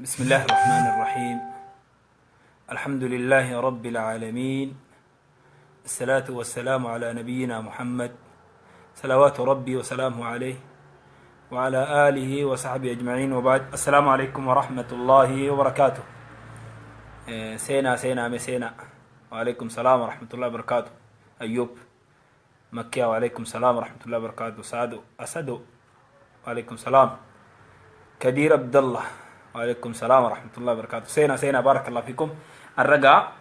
بسم الله الرحمن الرحيم. الحمد لله رب العالمين، الصلاة والسلام على نبينا محمد صلوات ربي وسلامه عليه وعلى آله وصحبه أجمعين، وبعد. السلام عليكم ورحمة الله وبركاته. سينا سينا مسينا، وعليكم السلام ورحمة الله وبركاته. أيوب مكيا، وعليكم السلام ورحمة الله وبركاته. سعد أسد، وعليكم السلام. كدير عبد الله، وعليكم السلام ورحمة الله وبركاته. سينا سينا، بارك الله فيكم. الرقا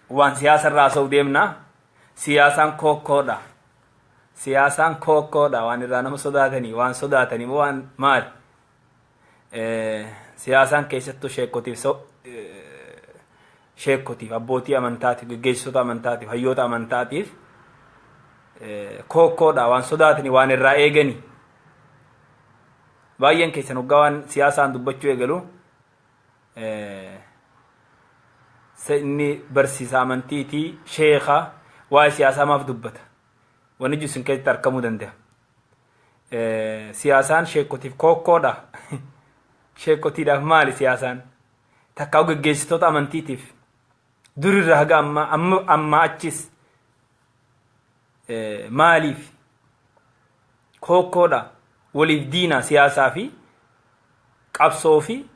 وان سياسة راسو ديمنا، سياسة كوكودا، siyaasaan kookkoodha. Waan irraa nama sodaatanii, waan sodaatanii waan maali? Siyaasaan keessattuu sheekotiif, abbootii amantaatiif, geggeessitoota amantaatiif, hayyoota amantaatiif kookkoodha. Waan sodaatanii, waan irraa eeganii. Baay'een keessan hoggaa waan siyaasaan dubbachuu eegalu, inni barsiisa amantiitii, sheeka, waa'ee siyaasaa maaf dubbata? Wanni jiru isin keessatti argamuu danda'a. Siyaasaan sheekotiif kookkoodha. Sheekotiidhaaf maali siyaasaan? Takkaa geggeessitoota amantiitiif durirra haga amma amma achis maaliif kookkoodha? Waliif diina siyaasaa fi qabsoo fi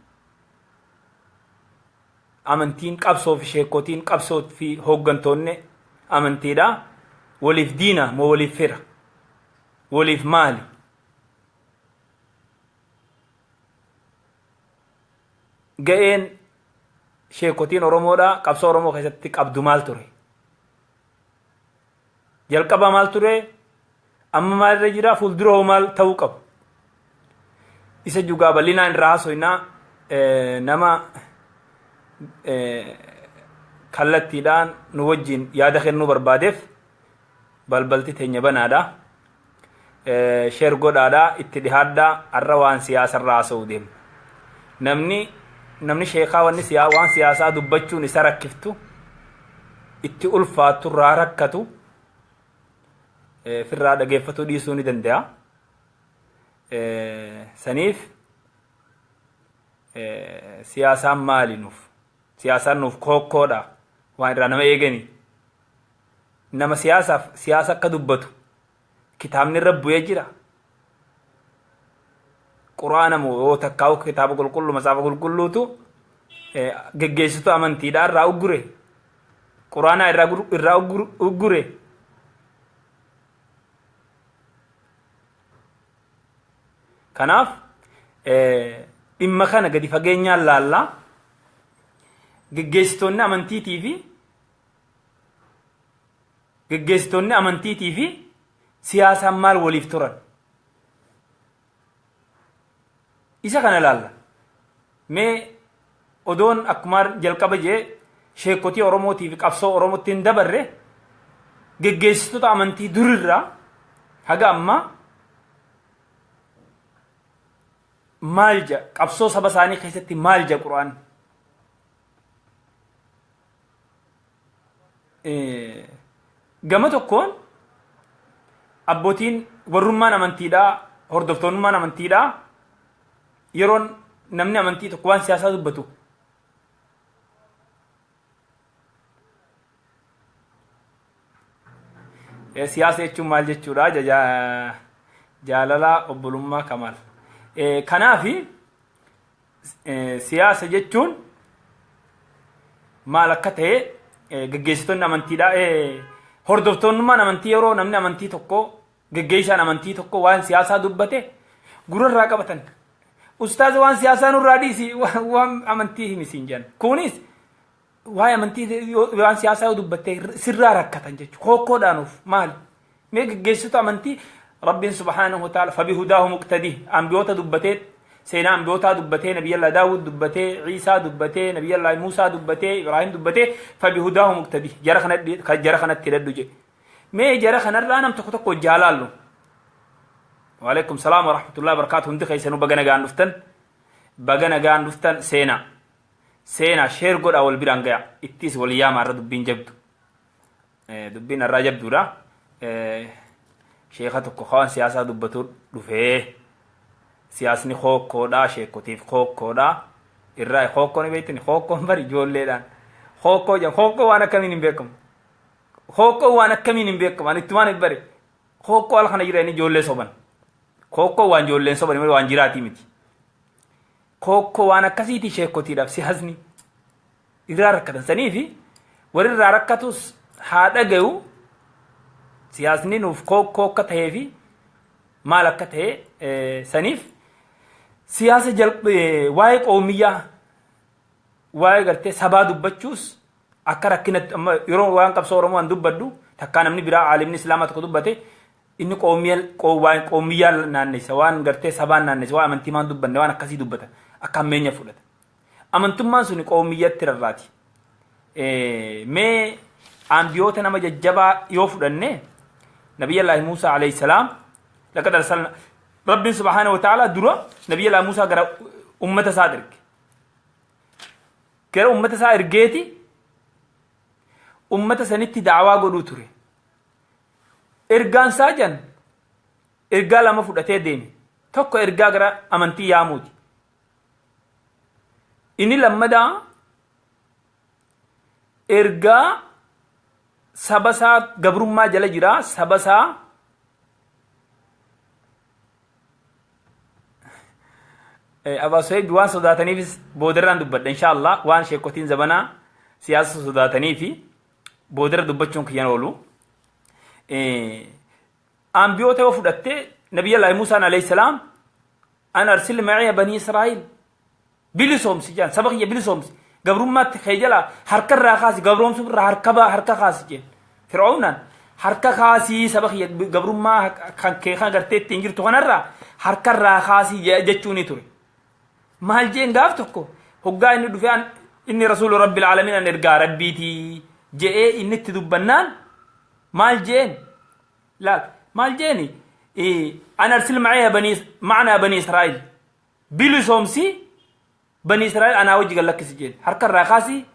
amantiin, qabsoo fi sheekotiin, qabsoo fi hooggantoonni amantiidha. Waliif diina moo waliif fira? Waliif maali? Ga'een sheekotiin Oromoodha qabsoo Oromoo keessatti qabdu maal ture? Jalqaba maal ture? Amma maalirra jira? Fuuldura hoo maal ta'uu qabu? Isa jugaa bal'inaan irraa haasofnaa. Nama kallattiidhaan nu wajjin yaada kennuu barbaadeef balbalti teenya banaadha. Share godhaadha, itti dhihaadhaa. Har'a waan siyaasarraa haasa'uu deemna. Namni sheekaa wanni waan siyaasaa dubbachuun isa rakkiftu, itti ulfaatu, irraa rakkatu, firraa dhageeffatuu dhiisuu ni danda'a. Saniif siyaasaan maali nuuf? Siyaasaan nuuf kookkoodha. Waan irraa nama eeganii. Nama siyaasaaf siyaasa akka dubbatu kitaabni irra bu'ee jira. Quraana moo yoo takkaa'u kitaaba qulqulluu, matsaafa qulqulluutu geggeessituu amantiidhaa irraa uggure. Quraanaa irraa uggure. Kanaaf dhimma kana gadi fageenyaan laallaa. Geggeessitoonni amantiitii fi siyaasaan maal waliif turan? Isa kana laalla. Mee odoon akkuma jalqaba jee sheekotii Oromootii fi qabsoo Oromootti hin dabarre, geggeessitoota amantii durirraa haga ammaa maal jedha? Qabsoo saba isaanii keessatti maal jedha Qura'aan? Gama tokkoon abbootiin warrummaan amantiidhaa, hordoftoonnummaan amantiidhaa, yeroon namni amantii tokko waan siyaasaa dubbatu siyaasa jechuun maal jechuudha? Jaalala obbolummaa Kamaal. Kanaafi siyaasa jechuun maal akka ta'e geggeessitoonni amantiidhaa, hordoftoonnummaan amantii, yeroo namni amantii tokko, geggeessaan amantii tokko waan siyaasaa dubbate gurarraa qabatan. "Ustaaza, waan siyaasaa nurraa dhiisi, waan amantii himi" siin jedhan. Kunis waa'ee amantii, waan siyaasaa yoo dubbatte sirraa rakkatan jechuudha. Kookkoodhaanuuf maali? Mee geggeessitoota amantii Rabbiin سبحانه وتعالى فبهداه اقتده ambiyoota dubbatee, seenaa ambiyootaa dubbatee, Nabiyyallah Daawud dubbatee, Ciisaa dubbatee, Nabiyyallah Muusaa dubbatee, Ibraahim dubbatee, فبهداه اقتده, jara kanatti hidhadhu jedhe. Mee jara kanarraa nam tokko tokko jaalaallu. وعليكم السلام ورحمة الله وبركاته. Hundi keessanuu baga nagaan dhuftan. Baga nagaan dhuftan. Seenaa. Seenaa, share godhaa, wal biraan gaya. Ittis wal yaama. Irra dubbiin jabdu. Dubbiin irraa jabduudha. Sheeka tokko waan siyaasaa dubbatu dhufee, siyaasni kookkoodha, sheekotiif kookkoodha. Irraa hookkoo ni beektani, hookkoon bari ijoolleedhaan. Hookkoo jedhan, hookkoo waan akkamiin hin beekamu. Hookkoo waan akkamiin hin beekamu, ani ittumaan hin bare. Hookkoo ala kana jiranii ijoollee soban. Hookkoo waan ijoolleen soban malee waan jiraatii miti. Hookkoo waan akkasiiti sheekkotiidhaaf siyaasni irraa rakkatan sanii fi warri irraa rakkatus haa dhagayu. Siyaasni nuuf hookkoo akka ta'ee fi maal akka ta'e saniif siyaasa waa'ee qoomiyyaa, waa'ee gartee sabaa dubbachuus akka rakkinatti. Amma yeroo waan qabsoo Oromoo an dubbadhu takkaa namni biraa aalimni islaamaa tokko dubbate, inni qoomiyyaa naannessa, waan gartee sabaan naannessa, waan amantii maan dubbanne, waan akkasii dubbata, akka hammeenya fudhata. Amantummaan suni qoomiyyatti rarraati. Mee ambiyoota nama jajjabaa yoo fudhanne, Nabiyyallaahi Muusaa alayhi salaam, laqad arsalna, Rabbiin subhaanahu wa ta'ala dura Nabiyyallaahi Muusaa gara ummata isaa erge. Gara ummata isaa ergeeti ummata sanitti da'awaa godhuu ture. Ergaan isaa jan ergaa lama fudhatee deeme. Tokko ergaa gara amantii yaamuuti. Inni lammadaa ergaa saba isaa gabrummaa jala jira, saba isaa Abaa Suheeb waan sodaataniifis boodarraan dubbadha insha Allah. Waan sheekotiin zabanaa siyaasa sodaataniifi boodarra dubbachuun kiyyan oolu. Ambiyoota yoo fudhatte, Nabiyyallaahi Muusaan alayhi salaam an arsil maciya banii Israa'iil, bilisoomsi jedhan, saba kiyya bilisoomsi, gabrummaatti kee jalaa harka irraa kaasi, gabroomsuu irraa harka baa, harka kaasi jeen. Fir'aawnaan harka kaasii, saba kiyya gabrummaa kan kee kan gartee ittiin jirtu kanarraa harka irraa kaasii jechuu ni ture. Maal jeen? Gaaf tokko hoggaa inni dhufee inni rasuulu rabbil aalamiin, an ergaa rabbiitii je'ee inni itti dubbannaan maal jeen? Laal maal jeeni: an arsil maciya banii ma'anaa banii Israa'il, bilisoomsi bani Israa'el anaa wajji gad lakkisi jeen, harka irraa kaasii,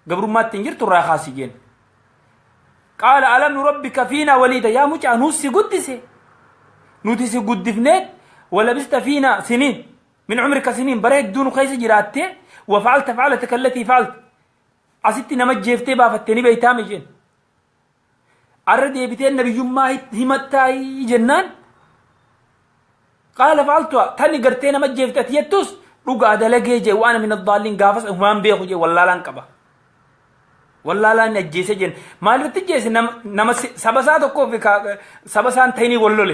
gabrummaa ittiin jirtu irraa kaasii jeen. Qaala alam nurabbika fiinaa waliida, yaa mucaa nuus si guddise, nuti si guddifneet, walabista fiinaa siniin min umrika siniin, bara hedduu nu keessa jiraattee, wa fa'alta fa'alataka allatii fa'alta, asitti nama jeeftee baafattee ni beeytaame jeen. Arra deebitee nabiyyummaa himattaayii jennaan, qaala fa'altu, tani gartee nama jeefte ati jettus dhugaa dalagee jee, waan min addaalliin, gaafas humaan beeku jee, wallaalaan qaba. Wallaalaan inni ajjeese jeen. Maalirratti ajjeese? Nama saba isaa tokkoo fi saba isaan ta'inii wal lole.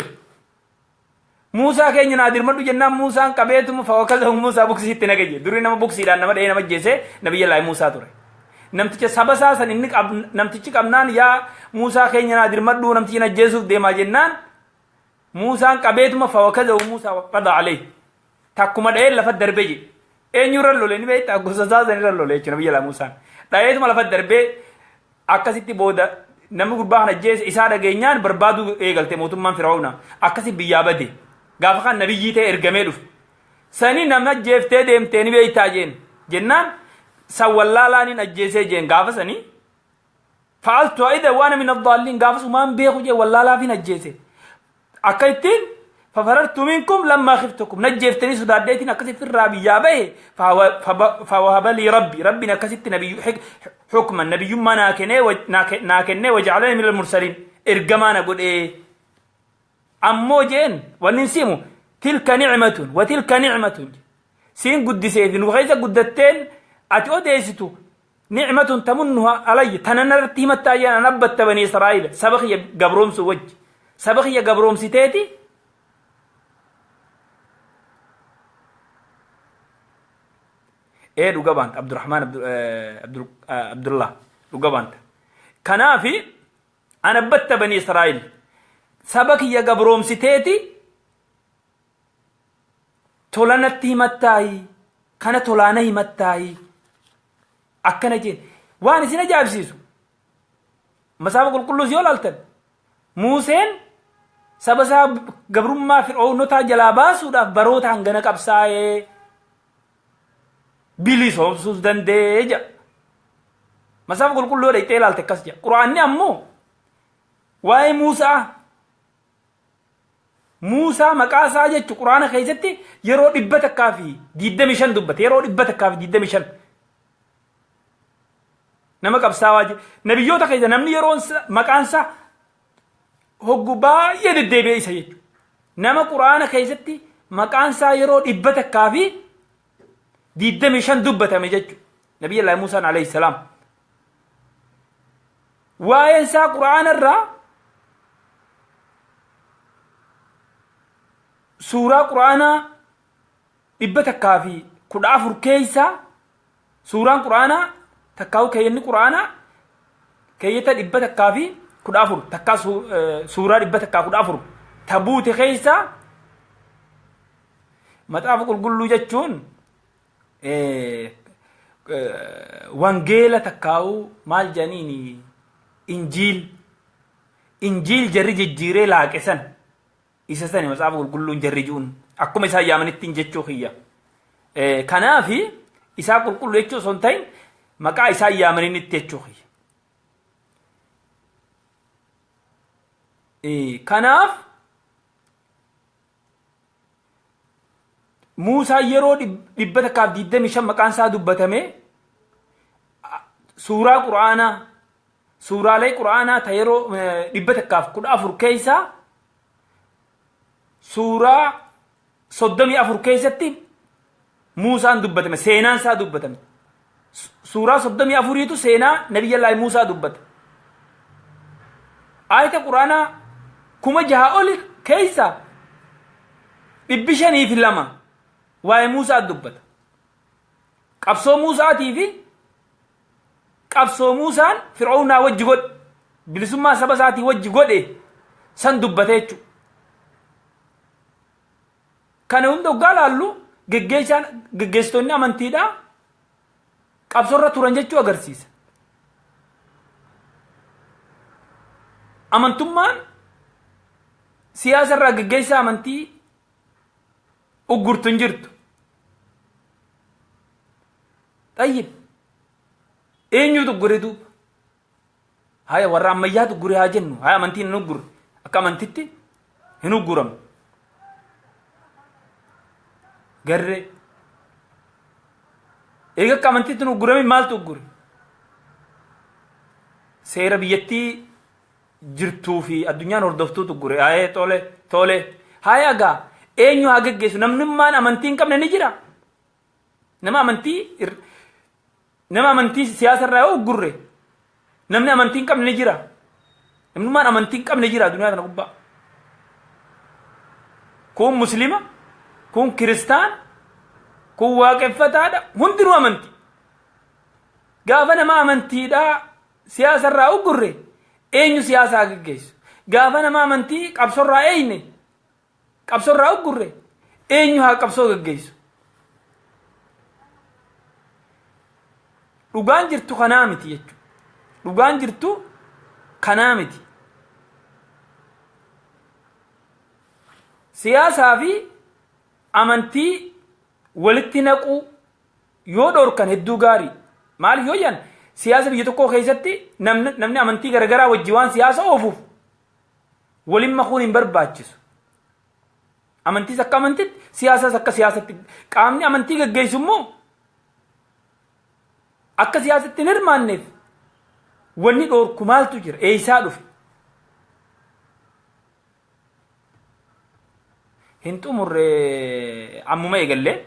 Muusaa keenya naa dirmadhu jennaan Muusaan qabeetuma fawakazahu Muusaa buksiitti naqe jedhe. Durii nama buksiidhaan nama dha'ee nama ajjeese Nabiyyallaahi Muusaa ture. Namticha saba isaa san inni namtichi qabnaan, yaa Muusaa keenya naa dirmadhu, namtichi na ajjeesuuf deemaa jennaan, Muusaan qabeetuma fawakazahu Muusaa waqada alayhi. Takkuma dha'ee lafa darbee jedhe. Eenyu irra lole ni beektaa? Gosa isaa san irra lole jechuudha Nabiyyallaahi Muusaan. Dha'eetuma lafa darbee akkasitti booda namni gurbaa kana ajjeese isaa dhageenyaan barbaaduu eegalte mootummaan Fir'aawna. Akkasi biyyaa bade. Gaafa kan nabiyyii ta'e ergamee dhufe. Sani nama ajjeeftee deemtee ni beektaa jeen. Jennaan san wallaalaaniin ajjeesee jeen gaafa sanii. Fa'altu idha waan min addaalliin, gaafas umaan beeku jee, wallaalaafin ajjeese. Akka ittiin fafarartu minkum lammaa khiftukum, najjeeftanii sodaadheetiin akkasi firraa biyyaa bahe. Fawahaba lii rabbi, rabbiin akkasitti nabiyyu hukman, nabiyyummaa naa kennee, naa kennee, waja'alanii minal mursaliin, ergamaa na godhee. Ammoo jeen wanni hin simu tilka nicmatun wa tilka nicmatun, siin guddisee fi nu keessa guddatteen ati odeessitu, nicmatun tamunnuha alayya, tana narratti himattaa jeen, an abbatta banii Israa'iila, saba kiyya gabroomsuu wajji, saba kiyya gabroomsiteeti. Ee, dhuga baanta Abdurrahmaan Abdullah, dhuga baanta. Kanaafi an abbatta banii Israa'iil, saba kiyya gabroomsiteeti tola natti himattaayi, kana tolaana himattaayi akkana jeen. Waan isin ajaa'ibsiisu, masaafa qulqulluus yoo laaltan, Muuseen saba isaa gabrummaa fir'oonotaa jalaa baasuudhaaf baroota hangana qabsaa'ee bilisoomsuus danda'ee jedha. Masaafa qulqulluu yoo dhaqxee ilaalte akkas jedha. Quraanni ammoo waa'ee Muusaa Muusaa maqaa isaa jechu Quraana keessatti yeroo 125 dubbate. Yeroo 125. Nama qabsaawaa je. Nabiyyoota keessa namni yeroo maqaan isaa hoggu baay'ee deddeebi'ee isa jechuudha. Nama Quraana keessatti maqaan isaa yeroo 125 dubbatame jechuudha. Nabiyyi Muusaan alayhi salaam. Waa'een isaa Qur'aana irraa suuraa Qur'aanaa 114 keessaa, suuraan Qur'aanaa takkaa'u keeyyanni Qur'aanaa keeyyata 114 takkaa suuraa 114 tabuute keessaa. Maxaafa Qulqulluu jechuun wangeela takkaa'u maal jedhaniin, Injiil, Injiil jarri jijjiiree laaqe san, isa sani Matsaafa Qulqulluun jarri ji'uun akkuma isaan yaamanittiin jechuu kiyya. Kanaafi isaa qulqulluu jechuu osoo hin ta'in maqaa isaan yaamaninitti jechuu kiyya. Kanaaf Muusaan yeroo 125 maqaan isaa dubbatame, suuraa Qur'aanaa, suuraalee Qur'aanaa ta yeroo 114 keessaa suuraa 34 keessatti Muusaan dubbatame, seenaan isaa dubbatame. Suuraa 34tu seenaa Nabiyyallaahi Muusaa dubbata. Aayita Qur'aanaa 6000 oli keessa 502 waa'ee Muusaa dubbata. Qabsoo Muusaatii fi qabsoo Muusaan Fir'oownaa wajji godhe, bilisummaa saba isaatii wajji godhe san dubbate jechuudha. Kana hunda hoggaa laallu geggeessaan, geggeessitoonni amantiidhaa qabsoorra turan jechuu agarsiisa. Amantummaan siyaasa irraa geggeessaa amantii uggurtu hin jirtu. Xayyib, eenyutu uggure duuba? Haya, warra ammayyaatu uggure haa jennu. Haya, amantiin hin uggurre. Akka amantitti hin ugguramu. Garree. Eega akka amantitti hin ugguramin maaltu uggure? Seera biyyattii jirtuu fi addunyaan hordoftuutu uggure. Hayee, tole tole. Haya gaa, eenyu haa geggeessu? Namnummaan amantii hin qabne ni jira. Nama amantii siyaasa irraa yoo uggurre, namni amantii hin qabne ni jira. Namnummaan amantii hin qabne jira addunyaa kana gubbaa. Kun Muslima, kun Kiristaana, kun Waaqeffataadha. Hundinuu amantii. Gaafa nama amantiidhaa siyaasa irraa uggurre, eenyu siyaasa haa geggeessu? Gaafa nama amantii qabsoo irraa eeyne, qabsoo irraa uggurre, eenyu haa qabsoo geggeessu? Dhugaan jirtu kanaa miti jechuudha. Dhugaan jirtu kanaa miti. Siyaasaa fi amantii walitti naquu yoo dhorkan hedduu gaarii. Maaliif yoo jedhan, siyaasa biyya tokkoo keessatti namni amantii garaagaraa wajji waan siyaasa oofuuf waliin makuun hin barbaachisu. Amantiis akka amantitti, siyaasaas akka siyaasatti. Qaamni amantii gaggeessu immoo akka siyaasatti hin hirmaanneef wanni dhoorku maaltu jira? Eessaa dhufe? Hin xumurre, ammuma eegallee.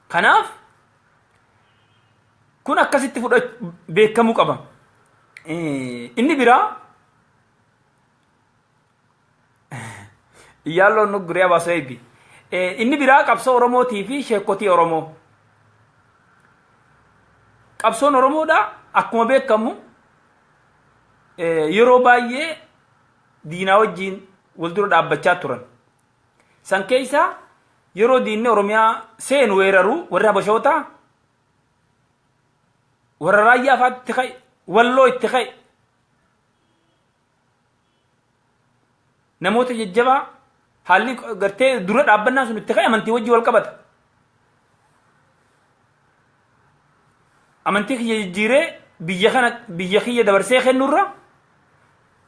Kanaaf kun akkasitti beekamuu qaba. Inni biraa iyyaalloon nu guree abaasoo eebbi. Inni biraa qabsoo Oromootii fi sheekotii Oromoo. Qabsoon Oromoodha akkuma beekamu yeroo baay'ee diinaa wajjiin wal dura dhaabbachaa turan. San keessa yeroo diinni Oromiyaa seenu weeraru, warri Habashootaa warra Raayyaa fa'aatti itti ka'e, Walloo itti ka'e. Namoota jajjabaa haalli gartee dura dhaabbannaa sun itti ka'e amantii wajjin wal qabata. Amantii kiyya jijjiiree biyya kana, biyya kiyya dabarsee kennurra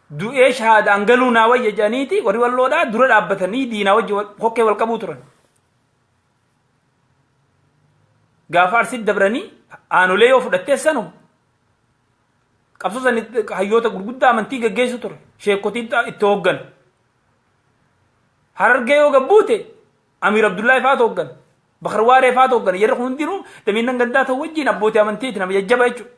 Du'ee shahaadaan galuu naa wayya jedhaniiti warri Walloodhaa dura dhaabbatanii diinaa wajji kokkee wal qabuu turan. Gaafa Arsitti dabranii aanolee yoo fudhattee sanuma qabsoo san hayyoota gurguddaa amantii gaggeessu ture. Sheekotiin itti hooggan. Harargee yoo gabbuute Amiir Abdullaahi faatu hooggan. Bakar Waaree faatu hooggan. Jarri kun hundinuu damiinnan gandaa ta'u wajjin abbootii amantiiti, nama jajjaba jechuudha.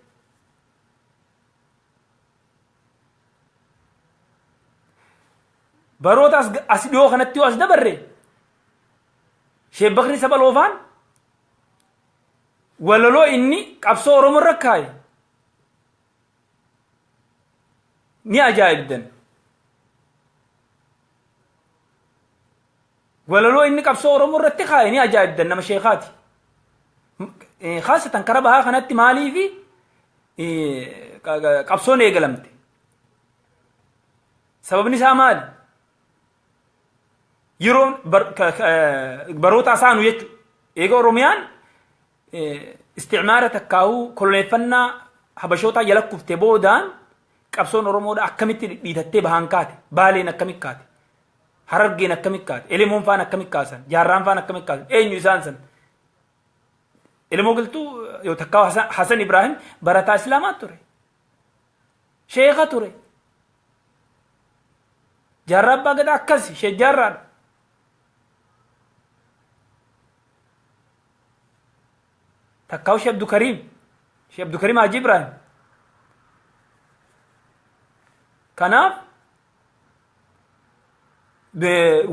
Baroota as dhiyoo kanatti yoo as dabarre, Sheek Bakrii Saphaloofaan walaloo inni qabsoo Oromoo irra kaaye ni ajaa'ibdan. Walaloo inni qabsoo Oromoo irratti kaaye ni ajaa'ibdan, nama sheekaati. Khaasatan kara bahaa kanatti maaliifi qabsoon eegalamte? Sababni isaa maali? Yeroo baroota asaanu jechuudha. Eega Oromiyaan isticmaara takkaa'uu koloneeffannaa Habashootaa jala kufte boodaan qabsoon Oromoodha akkamitti dhidhiitattee bahaan kaate? Baaleen akkamitti kaate? Harargeen akkamitti kaate? Elemoon faan akkamitti kaasan? Jaarraan faan akkamitti kaasan? Eenyu isaan san? Elemoo Qilxuu yoo takkaa Hasan Ibrahim barataa Islaamaa ture. Sheeka ture. Jaarraa Abbaa Gadaa akkas Sheek Jaarraadha. Takkaa'u Sheek Abdukariim. Sheek Abdukariim Haji Ibrahim. Kanaaf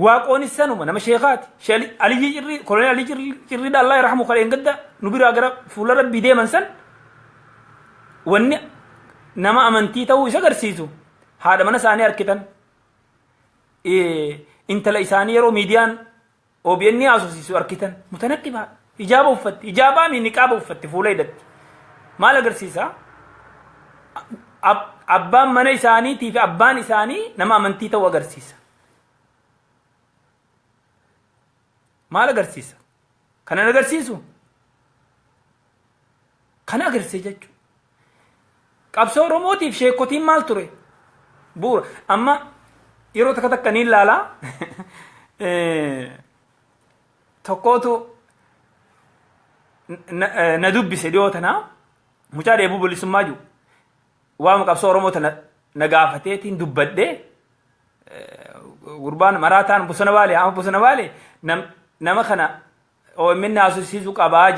Waaqoonis sanuma nama sheekaati. Sheek Aliyyi Cirrii, Koloneel Aliyyi Cirriidha Allah yarhamu, kan gadda nu biraa gara fuula Rabbii deeman san, wanni nama amantii ta'uu isa agarsiisu haadha mana isaanii arkitan, intala isaanii yeroo miidiyaan OBN haasofsiisu arkitan, mutanaqqibaa hijaaba uffatti, hijaabaa mi niqaaba uffatti, fuula hidhatti. Maal agarsiisa? Abbaan mana isaaniitii fi abbaan isaanii nama amantii ta'uu agarsiisa. Maal agarsiisa? Kanan agarsiisu? Kana agarsiisa jechuudha. Qabsoo Oromootiif sheekotiin maal ture? Bu'uura. Amma yeroo takka takka ni ilaalaa. Tokkootu na dubbise dhiyoo tanaa, mucaa dheebuu bilisummaa jiru. Waama qabsoo Oromoo tana na gaafateetiin dubbadhee, gurbaan maraataan bosona baale, amma bosona baale, nama kana OMN haasofsiisuu qabaa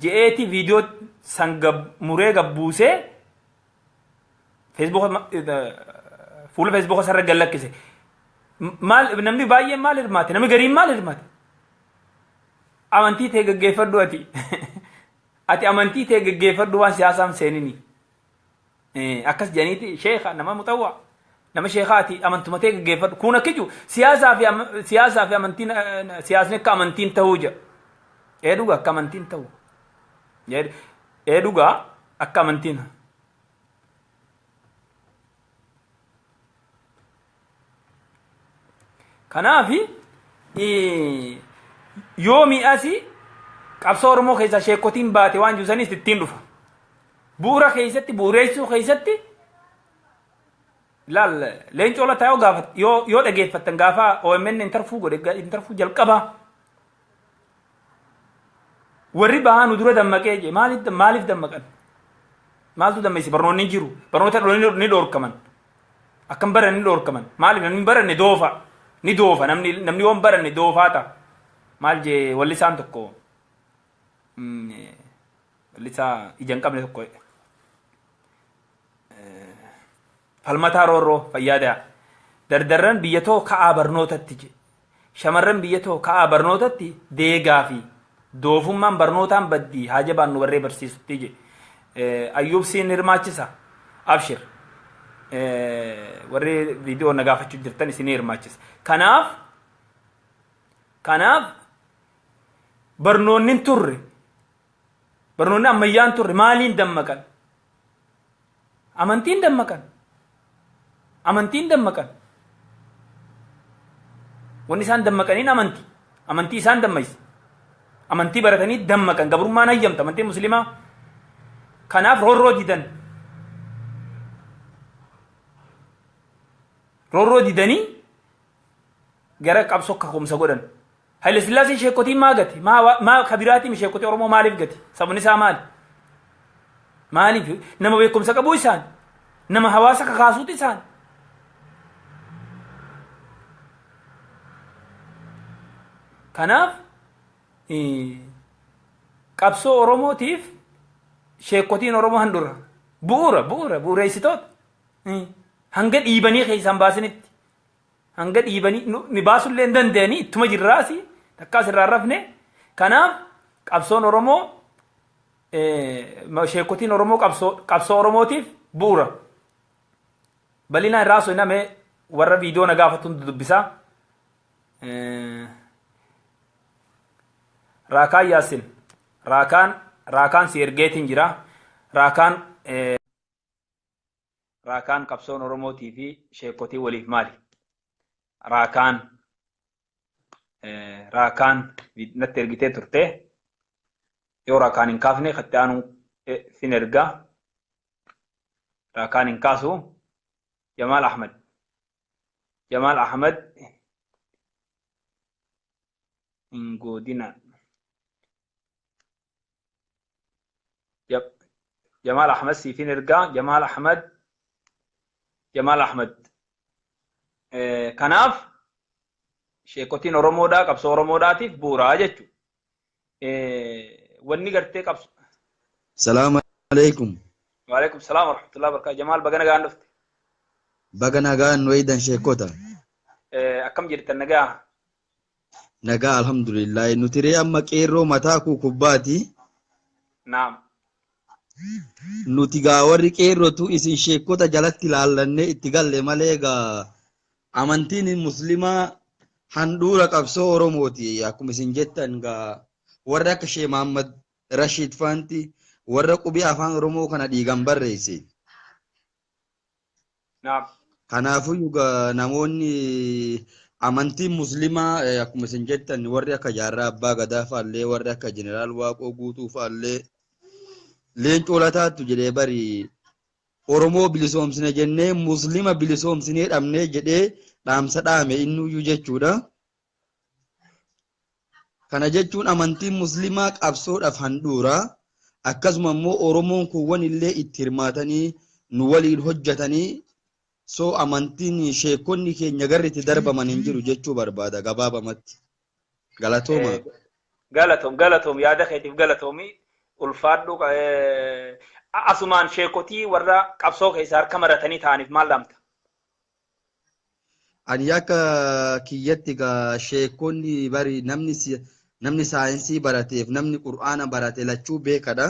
je'eeti viidiyoo san muree gabbuusee Feesbuuka, fuula Feesbuuka sarara gad lakkise. Maal namni baay'een maal hirmaate? Namni gariin maal hirmaate? Amantii ta'e gaggeeffadhu ati. Ati amantii ta'e gaggeeffadhu, waan siyaasaan seenini. Akkas jedhaniiti sheeka nama muxawwaa. Nama sheekaati, amantuma ta'e gaggeeffadhu. Kun akka jiru siyaasaa fi amantiin, siyaasni akka amantiin ta'uu jedha. Ee dhugaa, akka amantiin ta'u. Ee dhugaa, akka amantiin. Kanaafi yoo mi'asi qabsoo Oromoo keessaa sheekotiin baate waan jiru sanis ittiin dhufa. Bu'uura keessatti, bu'uureessuu keessatti, laal, Leencoo Lataa yoo gaafa yoo dhageeffattan, gaafa OMN interview godhe, interview jalqabaa, warri bahaa nu dura dammaqee je. Maaliif dammaqan? Maaltu dammeesse? Barnoonni hin jiru. Barnoota ni dhoorkaman. Akkam baran ni dhoorkaman. Maaliif? Namni hin baranne doofa. Ni doofa. Namni yoo hin baranne doofaa ta'a. Maal jee wallisaan tokko, wallisaa ija hin qabne tokko, Falmataa Roorroo fayyaada. Dardarran biyya too ka'aa barnootatti je. Shamarran biyya too ka'aa barnootatti, deegaa fi doofummaan barnootaan baddii, haa jabaan nu barree barsiisutti je. Ayyuub siin hirmaachisa. Abshir. Warri viidiyoo na gaafachuu jirtan isinii hirmaachisa. Kanaaf barnoonni hin turre. Barnoonni ammayyaan turre. Maaliin dammaqan? Amantiin dammaqan. Amantiin dammaqan. Wanni isaan dammaqaniin amantii. Amantii isaan dammayse. Amantii baratanii dammaqan. Gabrummaan hayyamta amantiin Muslimaa. Kanaaf roorroo didan. Roorroo didanii gara qabsoo kaka'umsa godhan. Haile Sillaaseen sheekotii maa gate? Maa kabiraatiin sheekotii Oromoo maaliif gate? Sababni isaa maali? Maaliif? Nama beekumsa qabuu isaan? Nama hawaasa kakaasuuti isaan? Kanaaf qabsoo Oromootiif sheekotiin Oromoo handura. Bu'uura bu'uura bu'uureessitoota. Hanga dhiibanii keessaan baasanitti. Hanga dhiibanii ni baasullee hin danda'anii ittuma jirraasi takkaas irraa rafne. Kanaaf qabsoon Oromoo, sheekotiin Oromoo qabsoo Oromootiif bu'uura. Bal'inaan irraa osoo hin hame warra viidiyoo na gaafatu hunda dubbisaa. Raakaan Yaasin, Raakaan si ergeetiin jira. Raakaan qabsoon Oromootii fi sheekotii waliif maali? Raakaan natti ergitee turte. Yoo raakaan hin kaafne katti aanu sin erga. Raakaan hin kaasu. Jamaal Ahmad. Jamaal Ahmad hin godina. Jamaal Ahmad siifin ergaa. Jamaal Ahmad. Jamaal Ahmad. Kanaaf sheekotiin Oromoodhaa qabsoo Oromoodhaatiif bu'uuraa jechuudha. Wanni gartee qabsoo. Salaamu alaikum. Waalaikum salaam warahmatullahi wabarakatuh. Jamaal, baga nagaan dhufte. Baga nagaan nu eeydan, sheekota. Akkam jirtan, nagaa? Nagaa, alhamdulillah. Nuti ree amma qeerroo mataa kukubbaati. Naam. Nuti gaa warri qeerrotu isin sheekota jalatti ilaallannee itti galle malee, gaa amantiin muslimaa handhuura qabsoo Oromooti. Akkuma isin jettan gaa warri akka Shee Mahammad Rashiid faanti warra qubee afaan Oromoo kana dhiigan barreesse. Naam. Kanaafuu gaa namoonni amantiin muslimaa, akkuma isin jettan, warri akka Jaarraa Abbaa Gadaa fa'allee, warri akka Jeneraal Waaqoo Guutuu fa'allee, Leencoo Lataattu jedhee bari, Oromoo bilisoomsine jennee muslima bilisoomsinee dhabnee jedhee dhaamsa dhaame innuyyuu jechuudha. Kana jechuun amantiin muslimaa qabsoodhaaf handhuura. Akkasuma immoo Oromoon kuuwwan illee itti hirmaatanii nu waliin hojjetanii, so amantiin sheekonni keenya garri itti darbaman hin jiru jechuu barbaada gabaabamatti. Galatooma. Galatoom, galatoom, yaada keetiif galatoomi, ulfaadhu. Asumaan sheekotii warra qabsoo keessa harka maratanii ta'aniif maal dhaamta? Ani akka kiyyatti gaa sheekonni bari namni saayinsii barateef namni qur'aana barate lachuu beekadha.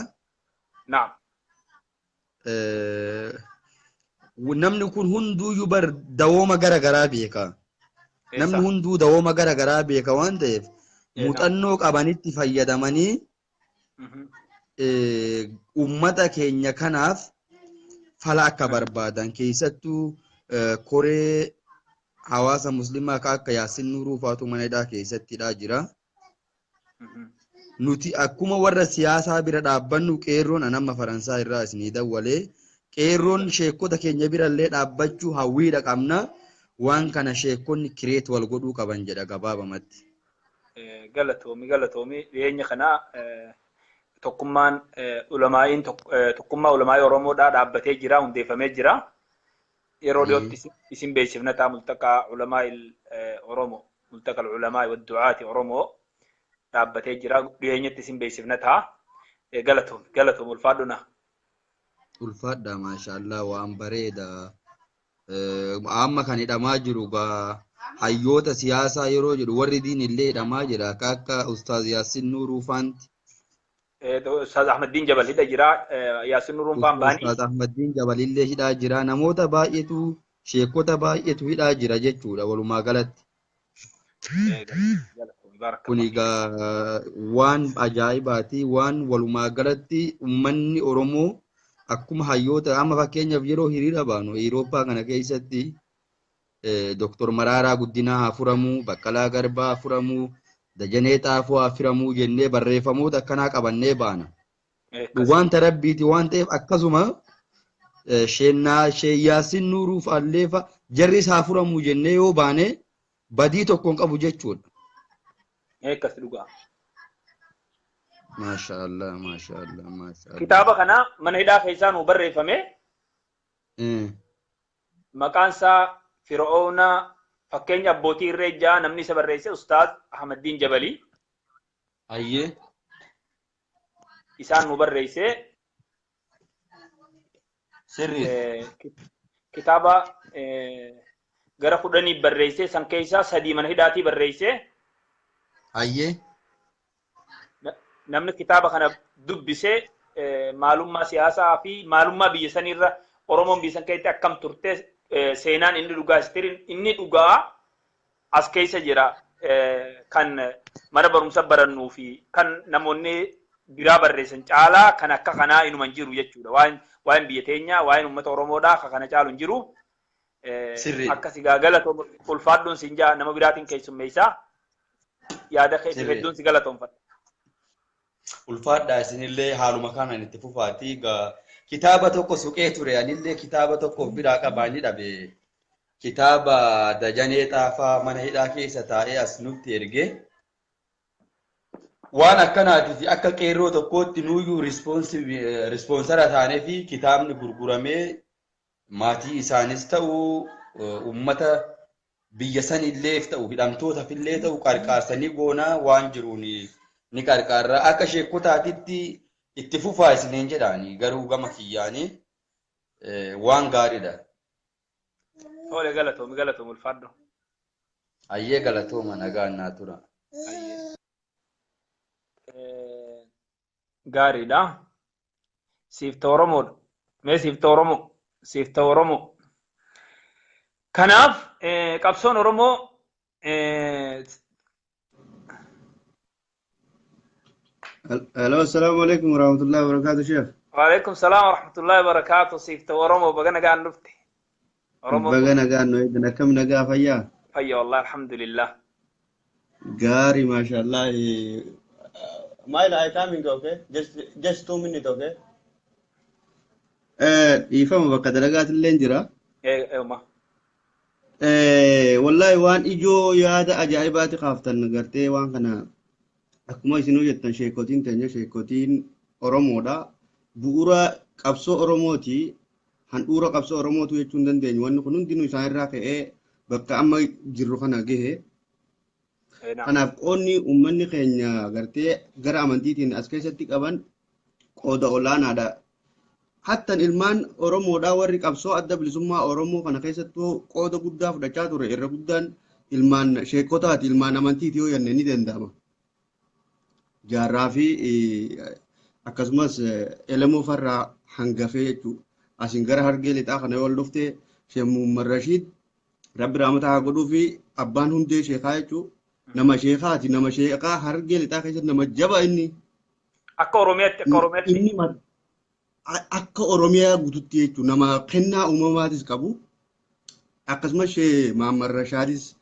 Naam. Namni kun hunduuyyuu bar dawooma gara garaa beeka. Namni hunduu dawooma gara garaa beeka waan ta'eef muuxannoo qabanitti fayyadamanii uummata keenya kanaaf fala akka barbaadan, keessattuu koree hawaasa muslimaa akka akka Yaasin Nuuruu faatu mana hidhaa keessattidha jira. Nuti akkuma warra siyaasaa bira dhaabbannu, qeerroon anamma Faransaa irraa isinii dawwalee, qeerroon sheekota keenya birallee dhaabbachuu hawwiidha qabna. Waan kana sheekonni kireet wal godhuu qaban jedha gabaabamatti. Galatoomi, galatoomi. Dhiyeenya kana tokkummaan ulamaa'iin, tokkummaa ulamaa'ii Oromoodhaa dhaabbatee jira, hundeeffamee jira. Yeroo dhiyootti isin beeksifna ta'a. Multaqaa ulamaa'ii Oromoo, multaqa ulamaa'ii waddu'aati Oromoo dhaabbatee jira. Dhiyeenyatti isin beeksifna ta'a. Galatoomi, galatoomi, ulfaadhuna. Ulfaadha, maashaallah, waan bareeda. Amma kan hidhamaa jiru gaa hayyoota siyaasaa yeroo jedhu warri diin illee hidhamaa jira, akka akka Ustaaz Yaasin Nuuruu faanti. Ustaaz Ahmaddiin Jabal hidha jira. Yaasin Nuuruun faan baanii. Ustaaz Ahmaddiin Jabal illee hidhaa jira. Namoota baay'eetu, sheekota baay'eetu hidhaa jira jechuudha walumaa galatti. Kun egaa waan ajaa'ibaati. Waan walumaa galatti uummanni Oromoo akkuma hayyoota, amma fakkeenyaaf yeroo hiriira baanu Awurooppaa kana keessatti, Dooktor Maraaraa Guddinaa haa furamuu, Baqqalaa Garbaa haa furamuu, Dajanee Xaafoo haa furamuu jennee barreeffamoota akkanaa qabannee baana. Wanta rabbiiti waan ta'eef akkasuma sheennaa Sheek Yaasin Nuuruu fa'allee fa'a Jarris haa furamuu jennee yoo baane badii tokko hin qabu jechuudha. Akkas dhugaa. Maashaallah, maashaallah, maashaallah. Kitaaba kana mana hidhaa keessaa nuu barreeffame. Maqaan isaa Fir'oona fakkeenya abbootii irree ja'a, namni isa barreesse Ustaaz Ahmaddiin Jabalii. Isaan nu barreesse. Kitaaba gara 10 barreesse, san keessaa sadii mana hidhaatii barreesse. Namni kitaaba kana dubbisee maalummaa siyaasaa fi maalummaa biyya saniirra, Oromoon biyya san keessatti akkam turte, seenaan inni dhugaa, historyn inni dhugaa as keessa jira. Kan mana barumsa barannuu fi kan namoonni biraa barreessan caalaa kan akka kanaa inuma hin jiru jechuudha. Waa'een biyya teenyaa, waa'een uummata Oromoodhaa akka kana caalu hin jiru. Akkasi gaa, galatoom, ulfaadhuun siin jaa, nama biraatiin keessummeessaa. Yaada keetiif hedduun si galatoomfadha. Ulfaadhaa, isinillee haaluma kanaan itti fufaatii. Kitaaba tokko suqee ture, anillee kitaaba tokko of biraa qabaa ni dhabe. Kitaaba Dajanee Xaafaa mana hidhaa keessa taa'ee as nutti erge. Waan akkanaatiif akka qeerroo tokkootti nuyyuu sponsor taanee fi kitaabni gurguramee maatii isaanis ta'u, uummata biyya sanilleef ta'u, hidhamtootaaf illee ta'u, qarqaarsanii goonaa waan jiruun ni qarqaarra. Akka sheekotaatitti itti fufaa isiniin jedhaani, garuu gama kiyyaanii waan gaariidha. Tole, galatoomi, galatoomi, ulfaadhu. Ayyee, galatooma, nagaan naa tura. Gaariidha. Siifta Oromoodha. Mee siifta Oromoo. Siifta Oromoo. Kanaaf qabsoon Oromoo Hello, assalamu alaikum warahmatullahi wabarakatuh, Sheikh. Waalaikum salaam warahmatullahi wabarakatuh. Siifta Oromoo, baga nagaan dhufte. Oromoo. Baga nagaan nu eegdan, akkam, nagaa, fayyaa? Fayya wallahi, alhamdulillah. Gaarii, mashallah. Maila, I coming, okay? Just 2 minutes, okay? Dhiifama, bakka dalagaatillee jira. Eema. Wallahi waan ijoo yaada ajaa'ibaati kaaftan. Gartee waan kana akkuma isinuu jettan, sheekotiin teenya sheekotiin Oromoodha. Bu'uura qabsoo Oromooti. Handhuura qabsoo Oromootu jechuu hin dandeenyu. Wanni kun hundinuu isaan irraa ka'ee bakka amma jirru kana gahe. Kanaaf qoodni uummanni keenya gartee gara amantiitiin as keessatti qaban qooda olaanaadha. Hattan ilmaan Oromoodhaa warri qabsoo adda bilisummaa Oromoo kana keessattuu qooda guddaa fudhachaa ture irra guddaan ilmaan sheekotaati, ilmaan amantiiti yoo jenne ni danda'ama. Jaarraa fi akkasumas Elemoo farraa hangafee jechuudha. Asiin gara Hargee lixaa kana yoo ol dhufte, Sheekh Muhammad Rashiid, Rabbi rahmata haa godhuu, fi abbaan hundee sheekaa jechuudha. Nama sheekaati, nama sheekaa Hargee lixaa keessatti nama jaba inni. Akka Oromiyaatti, akka Oromiyaatti. Inni akka Oromiyaa guututti jechuudha, nama kennaa uumamaatis qabu. Akkasumas Shee Muhammad Rashaadis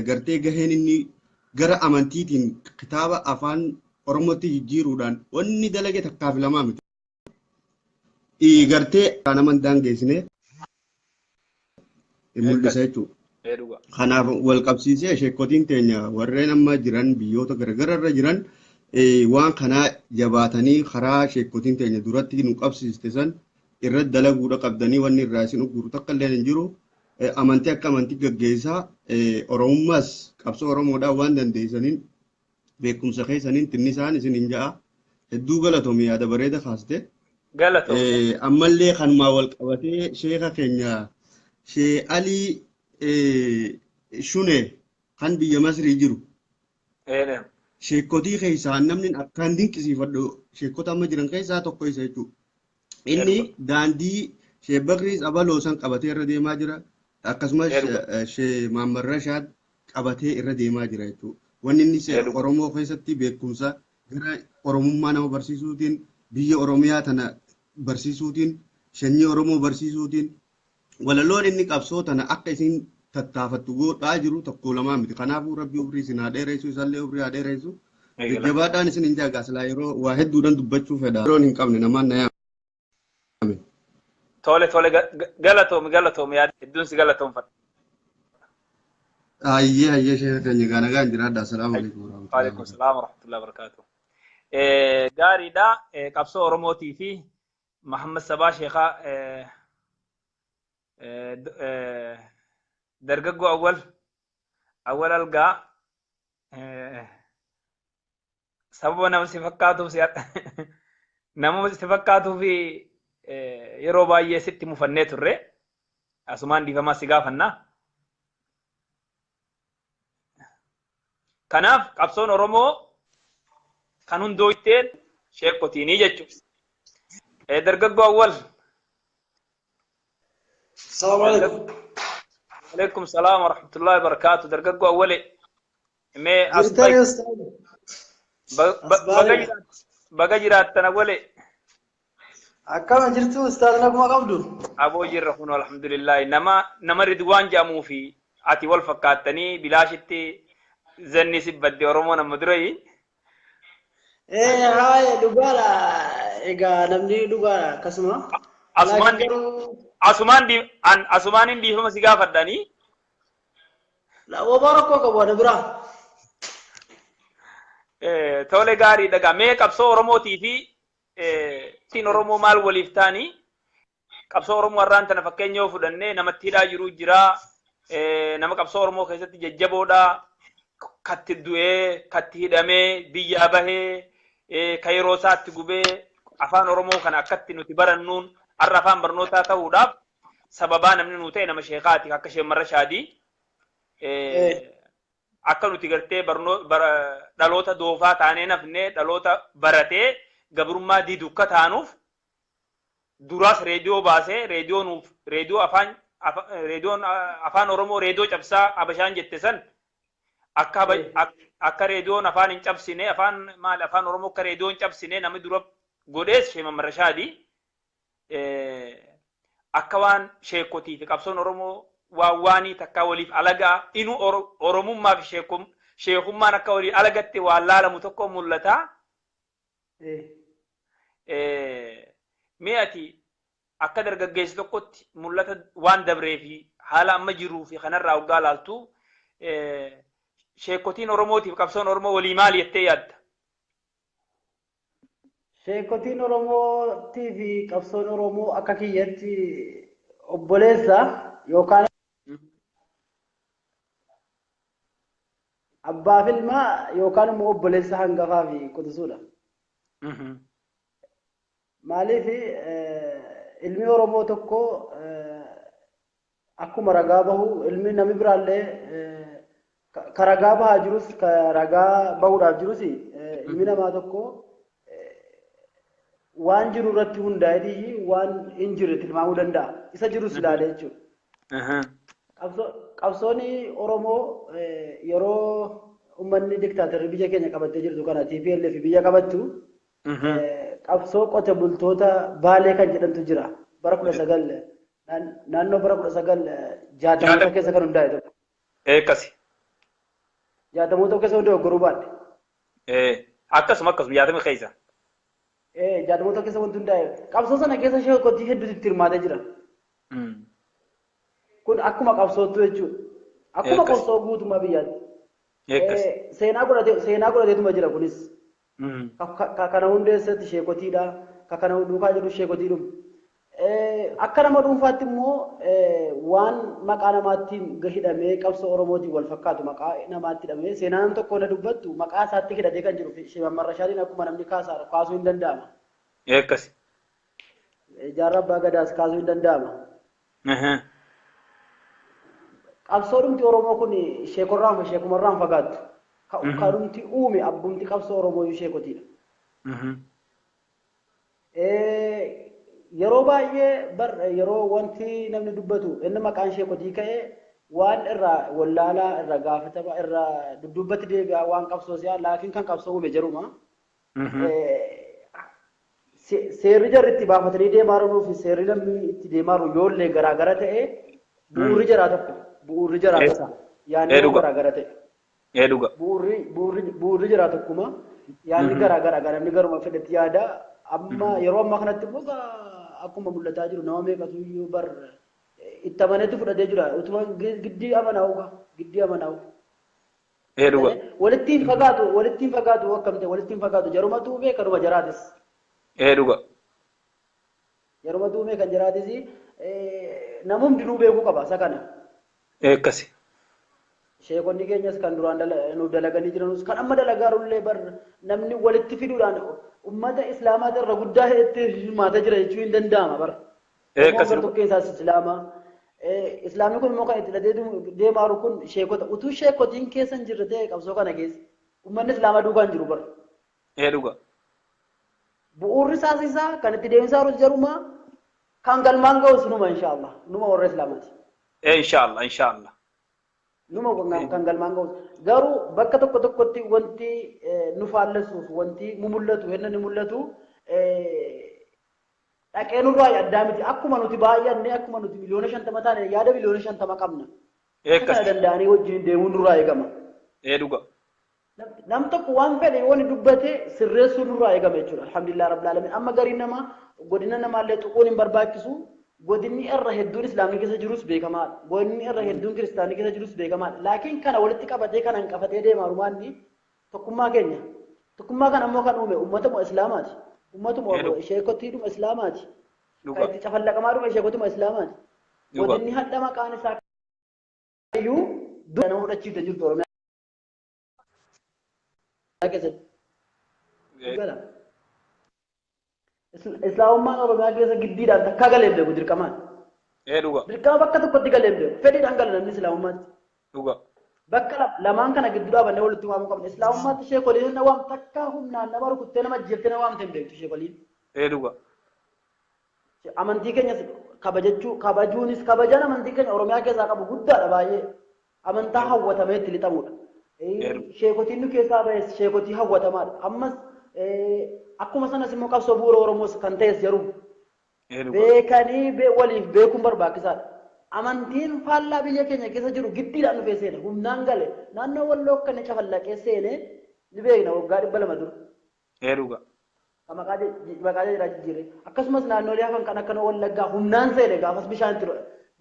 gartee gaheen inni gara amantiitiin kitaaba afaan Oromootti jijjiiruudhaan wanni dalage takkaaf lamaa miti. Gartee nama hin daangeessine mul'isa jechuudha. Kanaaf wal qabsiisee sheekotiin teenya warreen amma jiran biyyoota garaagaraa irra jiran waan kanaa jabaatanii karaa sheekotiin teenya duratti nu qabsiiste san irratti dalaguudha qabdanii, wanni irraa isin ugguru takka illee hin jiru. Amantii akka amantii gaggeessaa, Oromummaas qabsoo Oromoodhaan waan dandeessaniin beekumsa keessaniin tinnisaan isin hin ja'a. Hedduu galatoomi, yaada bareeda kaaste. Galatoomi. Ammallee kanumaa wal qabatee sheeka keenya Shee Alii Shune kan biyya Masrii jiru. Sheekotii keessaa namni akkaan dinqisiifadhu sheekota amma jiran keessaa tokko isa jechuudha. Inni daandii Shee Bakrii Abaloo san qabatee irra deemaa jira. Akkasumas Shee Mahammad Rashaad qabatee irra deemaa jira jechuudha. Wanni inni Oromoo keessatti beekumsa gara Oromummaa nama barsiisuutiin, biyya Oromiyaa tana barsiisuutiin, sanyii Oromoo barsiisuutiin, walaloon inni qabsoo tana akka isin tattaafattu godhaa jiru tokko lamaa miti. Kanaafuu Rabbi umrii isin haa dheeressu, isallee umrii haa dheeressu. Jajjabaadhaan isin hin jaagaa, silaa yeroo waa hedduudhaan dubbachuu fedha. Yeroon hin qabne namaan na yaame. Tole, tole, galatoomi, galatoomi, yaada hedduun si galatoomfadha. Hayyee hayyee sheeka keenya gaa nagaan jiraadha. Assalaamu alaikum warahmatullahi Waalaikum wabarakatuh. salaam warahmatullahi wabarakatuh. Gaariidha. Qabsoo Oromootii fi Mahammad Sabaa Sheekaa dargaggoo awwal awwal algaa sababa nama si fakkaatuuf si nama si fakkaatuu fi yeroo baay'ee sitti mufannee turre asumaan dhiifamaa si gaafanna. Kanaaf qabsoon Oromoo kan hundooyteen sheekotiinii jechuudha. Dargaggoo awwal. Assalamu alaikum. Alaikum salaam wa rahmatullahi wa barakatuh. Dargaggoo awwale. Mee as Jirtani ustaaz? Asbaari. Baga jiraattan awwale. Akkama jirtu ustaaz, naguma qabdu? Aboo jirra kun alhamdulillahi. Nama Ridwaan jedhamuu fi ati wal fakkaattanii bilaashitti zanni si badde Oromoo nama durayi. Eh, haaya, dhugaadha. Egaa namni dhugaadha akkasuma. Asumaan Laakiin garuu asumaan hin dhiifama si gaafadhanii. Wabaa rakkoo qabu ana biraa. Tole, gaarii dhagaa. Mee qabsoo Oromootii fi tiin Oromoo maal waliif ta'anii qabsoo Oromoo har'aan tana fakkeenya yoo fudhannee namatti hidhaa jiru jira. Nama qabsoo Oromoo keessatti jajjaboodha. Katti du'ee, katti hidhamee, biyyaa bahee, ka yeroo isaatti gubee afaan Oromoo kana akkatti nuti barannuun har'a afaan barnootaa ta'uudhaaf sababaa namni nuu ta'e nama sheekaati akka Sheemarra Shaadii. Akka nuti gartee dhaloota doofaa taanee nafnee dhaloota baratee gabrummaa didu akka taanuuf duraas reediyoo baasee reediyoo nuuf reediyoo afaan reediyoon afaan Oromoo reediyoo cabsaa Habashaan jette san akka akka reediyoon afaan hin cabsine, afaan maal, afaan Oromoo akka reediyoo hin cabsine namni dura godhees Sheema Marashaadii. Akka waan sheekotii fi qabsoon Oromoo waan waanii takkaa waliif alagaa inu Oromummaa fi sheekummaan akka walii alagatti waan laalamu tokko mul'ata. Mee ati akka dargaggeessi tokkotti mul'ata waan dabree fi haala amma jiruu fi kanarraa hoggaa laaltu sheekotiin Oromootiif qabsoon Oromoo walii maali jettee yaadda? Sheekotiin Oromootii fi qabsoon Oromoo akka kiyyatti obboleessa yookaan abbaa fi ilma yookaan immoo obboleessa hangafaa fi quxisuudha. Maaliif, ilmi Oromoo tokko akkuma ragaa bahu ilmi namni biraallee ka ragaa bahaa jirus ka ragaa bahuudhaaf jirus, ilmi namaa tokko waan jiru irratti hundaa'eetii waan hin jirre tilmaamuu danda'a. Isa jirus ilaalee jechuudha. Qabsoon Oromoo yeroo uummanni diktaatarri biyya keenya qabattee jirtu kana TPLF biyya qabattu qabsoo qote bultoota Baalee kan jedhamtu jira. Bara 19 naannoo bara 1960moota keessa kan hundaa'e tokko. Akkasi. 60moota keessa hundaa'e goruu baadhe. Akkasuma 60 keessa. 60moota keessa wanti hundaa'e. Qabsoo sana keessa sheekotii hedduutu itti hirmaatee jira. Kun akkuma qabsootu jechuudha. Akkuma qabsoo guutummaa biyyaatti. Seenaa godhateetuma jira kunis. Ka kana hundeessatti sheekotiidha. Ka kana duukaa jiru sheekotiidhuma. Akka nama dhuunfaatti immoo waan maqaa namaatti hidhamee qabsoo Oromootiin wal fakkaatu maqaa namaatti hidhamee seenaan tokko na dubbattu maqaa isaatti hidhatee kan jiru Sheeman Marrashaadiin akkuma namni kaasuu hin danda'ama. Jaarraa Abbaa Gadaas kaasuu hin danda'ama. Qabsoodhumti Oromoo kun sheekorraan sheekumarraan fagaattu. Kanumti uume abbumti qabsoo Oromoo iyyuu sheekotiidha. Yeroo baay'ee bar yeroo wanti namni dubbatu inni maqaan sheekotii ka'ee waan irraa wallaalaa irra gaafatama irraa duddubbatti deebi'aa waan qabsoo si'a laakiin kan qabsoo uume jaruma. Seerri jarri itti baafatanii deemaa jiruu fi seerri namni itti deemaa jiru yoollee garaagara ta'e bu'uurri jaraa tokko, bu'uurri jaraa tokko, yaadni garaagara ta'e. Bu'uurri jaraa tokkuma, yaadni garaagara, namni garuma fedhetti yaada. Amma yeroo ammaa kanatti immoo akkuma mul'ataa jiru nama meeqatu iyyuu bar Itti amaneetu fudhatee jira. Utuma giddii amanaa'u giddii amanaa'u. Ee dhuga. Walitti hin fagaatu, walitti hin fagaatu, akkam ta'e walitti hin fagaatu. Jaruma tuumee kanuma jaraatis. Ee dhuga. Jaruma tuumee kan jaraatis namni hundinuu beekuu qaba isa kana. Ee akkasi. Sheekonni keenyas kan duraan nuuf dalaganii jiranus kan amma dalagaa jirullee bar namni walitti fiduudhaan ummata islaamaa irra guddaa itti hirmaatee jira jechuun hin danda'ama bar. Ee akkasi. Oromoon tokkeen isaas islaama. Islaamni kun immoo kan itti hidhatee deemaa jiru kun sheekota. Utuu sheekotiin keessa hin jirre ta'e qabsoo kana keessa uummanni islaamaa duukaa hin jiru bar. Ee dhuga. Bu'uurri isaas isaa kan itti deemsaa jiru jaruma kan galmaan ga'us numa inshaallah. Numa warra islaamaati. Ee inshaallah inshaallah. Numa kan galmaan ga'us. Garuu bakka tokko tokkotti wanti nu faallessuuf wanti mu mul'atu henna ni mul'atu dhaqee nurraa addaa miti. Akkuma nuti baay'anne, akkuma nuti 50,000,000 taane yaada 50,000,000 qabna. Ee Kana akkasi. danda'anii wajjin deemuun nurraa eegama. Ee dhuga. Nam tokko waan fedhe yoo inni dubbate sirreessuun nurraa eegama jechuudha. Alhamdulillah rabbil alamin. Amma gariin namaa godina namaallee tuquun hin barbaachisu. Godinni irra hedduun islaamni keessa jirus beekamaadha. Godinni irra hedduun kiristaanni keessa jirus beekamaadha. Laakiin kana walitti qabatee kana hin qabatee deemaa rumaanni tokkummaa keenya. Tokkummaa kana ammoo kan uume uummatuma islaamaati. Uummatuma sheekotiidhuma islaamaati. Kan itti cafallaqamaa dhume sheekotuma islaamaati. Godinni hadha maqaan isaa iyyuu dura nama fudhachiifte jirtu Oromiyaa keessatti. Gala. Islaamummaan Oromiyaa keessa giddiidhaan takkaa galee hin beeku dirqamaan. Ee dhuga. Dirqama bakka tokkotti galee hin beeku. Fedhiidhaan gala namni islaamummaatti. Dhuga. Bakka lamaan kana gidduu dhaabannee walitti waamuu qabna. Islaamummaatti sheekoliin na waam takkaa humnaan nama rukuttee nama ajjeeftee na waamte hin beektu sheekoliin. Ee dhuga. Amantii keenyas kabajachuu kabajuunis kabajaan amantii keenya Oromiyaa keessaa qabu guddaadha baay'ee. Amantaa hawwatamee itti lixamudha. Sheekotiin nu keessaa bahes sheekotii hawwatamaadha. Ammas akkuma sanas immoo qabsoo bu'uura Oromoos kan ta'es jaruu. Beekanii waliif beekuun barbaachisaadha. Amantiin faallaa biyya keenya keessa jiru giddiidhaan dhufee seene humnaan gale naannoo Walloo akka inni cafallaqee seene ni beekna waggaa 200 dura. Ee dhuga. Maqaa jedhaa jijjiirre. Akkasumas naannolee hafan kan akka Wallaggaa humnaan seene gaafas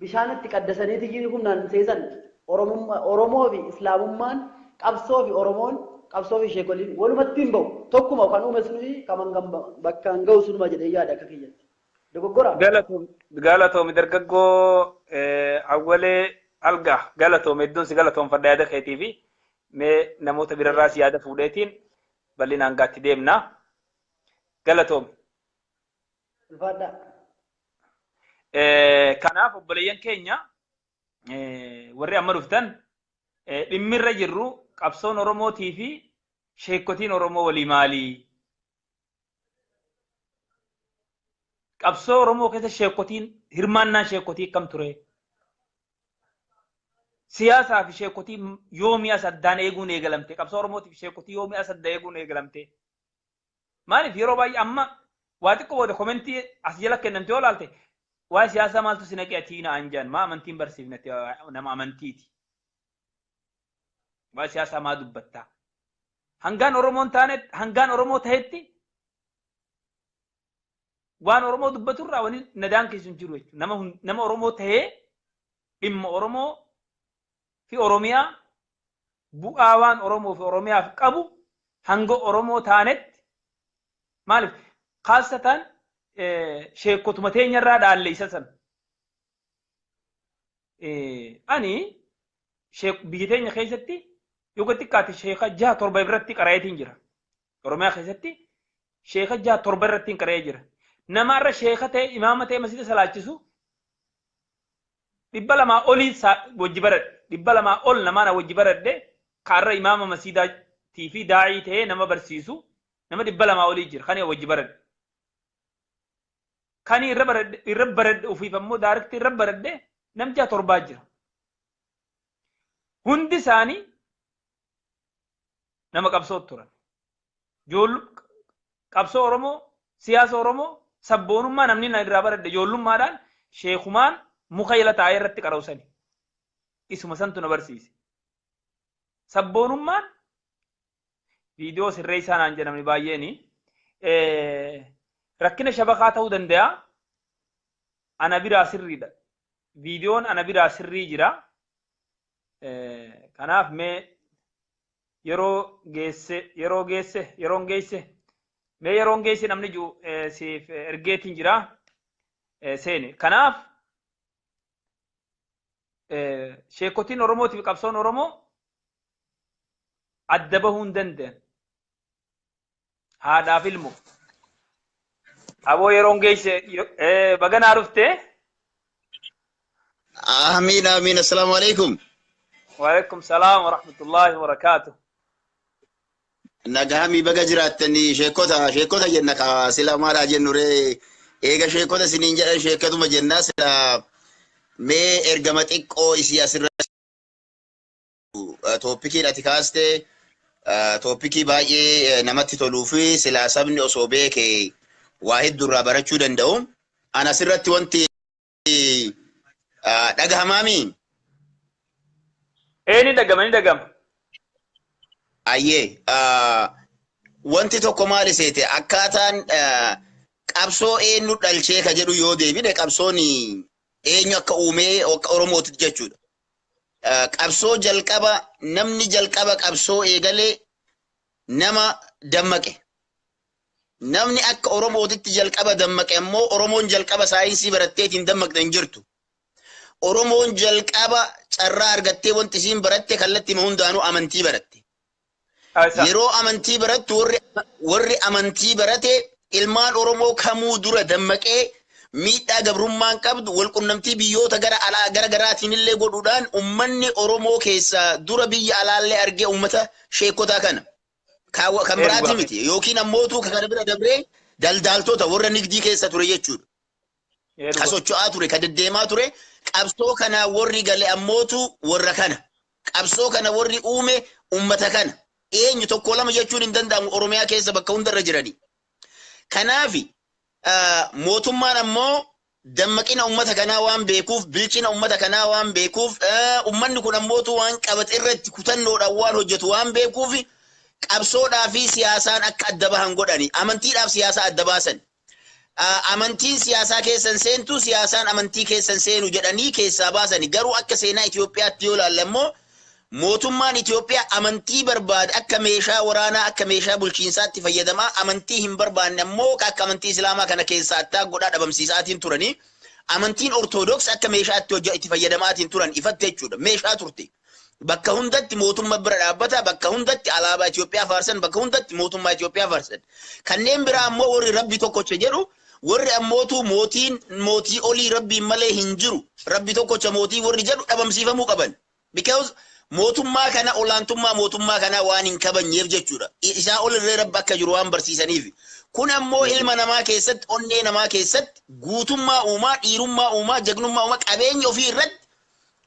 bishaan itti qaddasaniiti humnaan seesan Oromoo fi Islaamummaan qabsoo fi Oromoon qabsoo fi sheekoliin walumatti hin bahu. Tokkuma kan uume sunufi kaman bakka hin ga'u sunuma jedhee yaada akka kiyyatti. Dogoggora. Galatoomi dargaggoo Awwalee Algaa galatoomi hedduun si galatoomfadha yaada keetii fi mee namoota birarraas yaada fuudheetiin bal'inaan gaatti deemna. Galatoomi. Ulfaadhaa. Kanaaf obboleeyyan keenya warri amma dhuftan dhimmirra jirru qabsoon Oromootii fi sheekotiin Oromoo walii maali? Qabsoo Oromoo keessa sheekotiin hirmaannaan sheekotii akkam ture? Siyaasaa fi sheekotii yoomii as addaan eeguun eegalamte? Qabsoo Oromootii fi sheekotii yoomii as adda eeguun eegalamte? Maaliif yeroo baay'ee amma waa xiqqoo booda komentii as jala kennamte yoo ilaalte waa'ee siyaasaa maaltu si naqee ati naan jedhan maa amantiin barsiifnatti nama amantiiti. Waa'ee siyaasaa maa dubbattaa? Hangaan Oromoon taane hangaan Oromoo ta'etti waan Oromoo dubbaturraa wani nadaan keessa hin jiru jechuudha. Nama Oromoo ta'ee dhimma Oromoo fi Oromiyaa bu'aa waan Oromoo fi Oromiyaaf qabu hanga Oromoo taanetti maaliif khaasatan sheekotuma teenyarraa dhaalle isa sana. Ani biyya teenya keessatti yoo xiqqaate sheeka 6 7 irratti qara'eetiin jira. Oromiyaa keessatti sheeka 6 7 irratti qara'ee jira. Nama irra sheeka ta'e imaama ta'e masjida salaachisu 200 olii wajji baradhe. 200 ol namaan wajji baradhe kaarra imaama masjidaatii fi daa'ii ta'e nama barsiisu nama 200 olii jira kan wajji baradhe. Kan irra baradhe ofiif ammoo daarektii irra baradhe nam 6 7 jira. Hundi isaanii nama qabsoo turan. Qabsoo Oromoo, siyaasa Oromoo, sabboonummaa namni na irraa baradhe ijoollummaadhaan sheekumaan muka jala taa'ee irratti qara'usani. Isuma santu na barsiise. Sabboonummaan viidiyoo sirree isaa naan jedhamni baay'eeni. Rakkina shabakaa ta'uu danda'a. Ana biraa sirriidha. Viidiyoon ana biraa sirrii jira. Kanaaf mee yeroo geesse, yeroo geesse, yeroon geesse, mee yeroon geesse namni jiru siif ergeetiin jira seene. Kanaaf sheekotiin Oromootiif qabsoon Oromoo adda bahuu hin danda'an. Haadhaaf ilmo. Aboo yeroon geesse baganaa dhuftee. Amiin, amiin. Assalaamu alaikum. Waalaikum salaam wa rahmatullahi wa barakaatuh. Nagahamii, baga jiraattanii sheekota. Sheekota jenna ka sila maalaa jennu ree? Eega sheekota isiniin jedhan sheekotuma jennaa. Sila mee ergama xiqqoo isii asirra tooppikiin ati kaastee tooppikii baay'ee namatti toluu fi silaa sabni osoo beeke waa hedduurraa barachuu danda'u. Ana asirratti wanti dhagahamaami. Ee, ni dhagama, ni dhagama. Ayyee, wanti tokko maali seete, akkaataan qabsoo eenyu dhalchee ka jedhu yoo deebine, qabsoon eenyu akka uumee akka Oromootti jechuudha. Qabsoo jalqaba, namni jalqaba qabsoo eegalee nama dammaqe. Namni akka Oromootitti jalqaba dammaqe ammoo, Oromoon jalqaba saayinsii baratteetiin dammaqxe hin jirtu. Oromoon jalqaba carraa argattee wanti isiin baratte kallattii hundaanuu amantii baratte. Yeroo amantii barattu, warri amantii barate ilmaan Oromoo kamuu dura dammaqee miidhaa gabrummaan qabdu, walqunnamtii biyyoota gara alaa gara garaatiin illee godhuudhaan, ummanni Oromoo keessaa dura biyya alaallee argee ummata sheekotaa kana. Kan biraati miti, yookiin ammootu kana bira dabree daldaaltota warra nigdii keessa ture jechuudha. Ka socho'aa ture, ka deddeemaa ture, qabsoo kana warri gale ammootu warra kana. Qabsoo kana warri uume ummata kana. Eenyu, tokko lama jechuun hin danda'amu, Oromiyaa keessa bakka hundarra jirani. Kanaafi mootummaan ammoo dammaqina ummata kanaa waan beekuuf, bilchina ummata kanaa waan beekuuf, ummanni kun ammootu waan qabate irratti kutannoodhaan waan hojjetu waan beekuuf, qabsoodhaa fi siyaasaan akka adda bahan godhani. Amantiidhaaf siyaasa adda baasan. Amantiin siyaasaa keessan seentu, siyaasaan amantii keessan seenu jedhanii keessaa baasani. Garuu akka seenaa Itoophiyaatti yoo ilaalle ammoo, mootummaan Itoophiyaa amantii barbaade akka meeshaa waraanaa, akka meeshaa bulchiinsaatti fayyadamaa, amantii hin barbaanne ammoo akka amantii Islaamaa kana keessaa attaa godhaa dhabamsiisaatiin turanii. Amantiin Ortodoks akka meeshaatti hojii itti fayyadamaatiin turan ifatti jechuudha. Meeshaa turte. Bakka hundatti mootummaa bira dhaabbata, bakka hundatti alaabaa Itoophiyaa faarsan, bakka hundatti mootummaa Itoophiyaa faarsan. Kanneen biraa ammoo warri Rabbi tokkocha jedhu, warri ammootu mootiin mootii olii Rabbiin malee hin jiru, Rabbi tokkocha mootii warri jedhu dhabamsiifamuu qaban. Because mootummaa kana, olaantummaa mootummaa kanaa waan hin kabajneef jechuudha. Isaa ol irree Rabbi akka jiru waan barsiisaniif. Kun ammoo ilma namaa keessatti, onnee namaa keessatti guutummaa uumaa, dhiirummaa uumaa, jagnummaa uumaa, qabeenya ofii irratti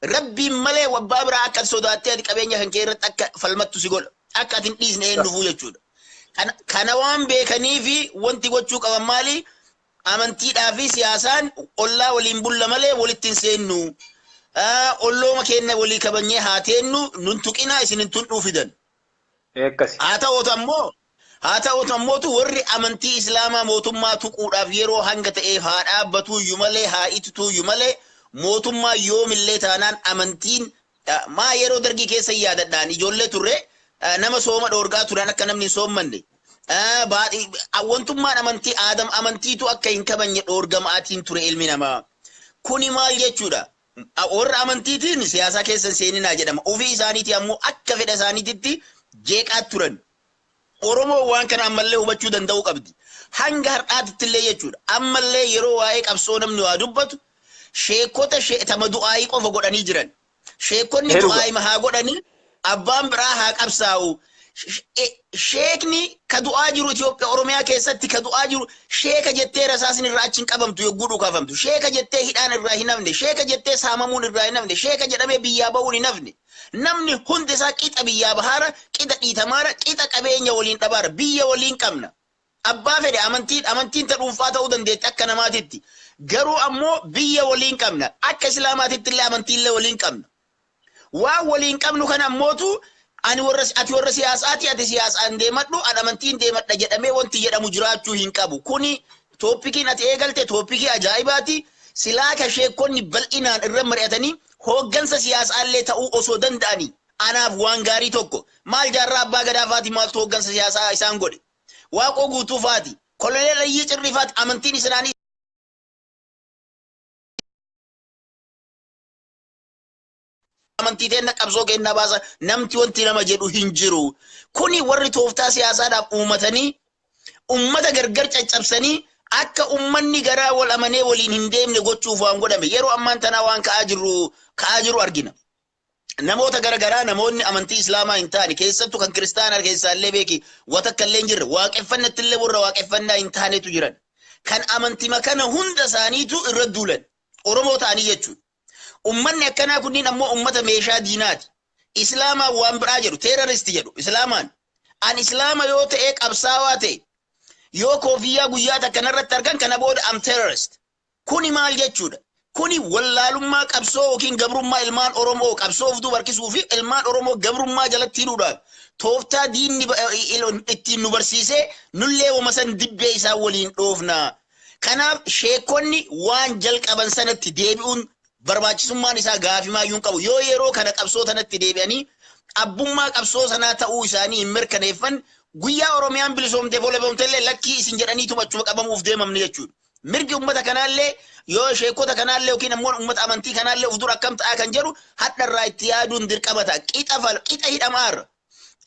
Rabbiin malee wabbaa biraa akka sodaattee ati qabeenya kan kee irratti akka falmattu si godha. Akka ati hin dhiisne een dhufuu jechuudha. Kana waan beekanii fi wanti gochuu qaban maali? Amantiidhaa fi siyaasaan ollaa waliin bulla malee walitti hin seennu. Ollooma keenya walii kabajnee haa teennu, nun tuqinaa, isin hin tuqnuu fidan. Haa ta'uutu ammootu warri amantii Islaamaa mootummaa tuquudhaaf yeroo hanga ta'eef haa dhaabbatuyyuu malee, haa itituyyuu malee, mootummaa yoomillee taanaan amantiin maa yeroo Dargii keessa yaadadhaan ijoollee turre, nama sooma dhoorgaa turan akka namni hin soommanne. Wantummaan amantii aadam amantiitu akka hin kabajne dhoorgamaatiin ture ilmi namaa. Kuni maal jechuudha? Warra amantiitiin siyaasaa keessa hin seeninaa jedhama. Ofii isaaniitii ammoo akka fedha isaaniititti jeeqaa turan. Oromoo waan kana ammallee hubachuu danda'uu qabdi. Hanga har'aatitti illee jechuudha. Ammallee yeroo waa'ee qabsoo namni waa dubbatu, sheekota tama du'aayii qofa godhanii jiran. Sheekonni du'aayii haa godhanii, abbaan biraa haa qabsaa'u. Sheekni ka du'aa jiru Itoophiyaa Oromiyaa keessatti ka du'aa jiru, sheeka jettee rasaasni irraa achi hin qabamtu yogguu dhukaafamtu. Sheeka jettee hidhaan irraa hin hafne. Sheeka jettee saamamuun irraa hin hafne. Sheeka jedhamee biyyaa bahuun hin hafne. Namni hundi isaa qixa biyyaa bahaara, qixa dhiitamaara, qixa qabeenya waliin dhabaara. Biyya waliin qabna. Abbaa fedhe amantiin ta dhuunfaa ta'uu dandeetti akka namaatitti. Garuu ammoo biyya waliin qabna. Akka Islaamaatitti illee amantiillee waliin qabna. Waan waliin qabnu kana ammootu ani warra, ati warra siyaasaati, ati siyaasaan deemadhu, an amantiin deemadha jedhamee wanti jedhamu jiraachuu hin qabu. Kuni tooppikiin ati eegalte tooppikii ajaa'ibaati. Silaa ka sheekonni bal'inaan irra mari'atanii hooggansa siyaasaallee ta'uu osoo danda'anii anaaf waan gaarii tokko. Maal Jaarraa Abbaa Gadaa faati maaltu hooggansa siyaasaa isaan godhe? Waaqoo Guutuu faati, Koloneel Ayyii Cirrii faati amantiin isaanii amantii teenna qabsoo kennaa baasa namti wanti nama jedhu hin jiru. Kuni warri tooftaa siyaasaadhaaf uumatanii ummata gargar caccabsanii akka ummanni garaa wal amanee waliin hin deemne gochuuf waan godhame. Yeroo ammaan tanaa waan ka'aa jiru argina. Namoota garagaraa, namoonni amantii Islaamaa hin taane, keessattuu kan kiristaanaa keessaallee beeki watakka illee hin jirre, waaqeffannatti illee warra waaqeffannaa hin taanetu jiran. Kan amantii kana hunda isaaniitu irra duulan. Oromoo ta'anii jechuudha. Ummanni akkanaa kunniin ammoo ummata meeshaa diinaati. Islaamaan waan biraa jedhu, terrorist jedhu Islaamaan. An Islaama yoo ta'e, qabsaawaa ta'e, yoo koofiyyaa guyyaa takka narratti argan, kana booda am terrorist. Kuni maal jechuudha? Kuni wallaalummaa qabsoo yookiin gabrummaa ilmaan Oromoo qabsoo of duuba harkisuu fi ilmaan Oromoo gabrummaa jalatti hidhuudhaaf tooftaa diinni ittiin nu barsiisee nullee wama san dibbee isaa waliin dhoofna. Kanaaf sheekonni waan jalqaban sanatti deebi'uun barbaachisummaan isaa gaafimaayyuu hin qabu. Yoo yeroo kana qabsoo sanatti deebi'anii abbummaa qabsoo sanaa ta'uu isaanii hin mirkaneeffan, guyyaa Oromiyaan bilisoomtee booleboomtellee lakkii isin jedhanii tumachuma qabamuuf deemamne jechuudha. Mirgi uummata kanaallee yoo sheekota kanaallee yookiin ammoo uummata amantii kanaallee of dura akkam ta'aa kan jedhu hadharraa itti yaaduun dirqama ta'a. Qixa fal qixa hidhamaarra.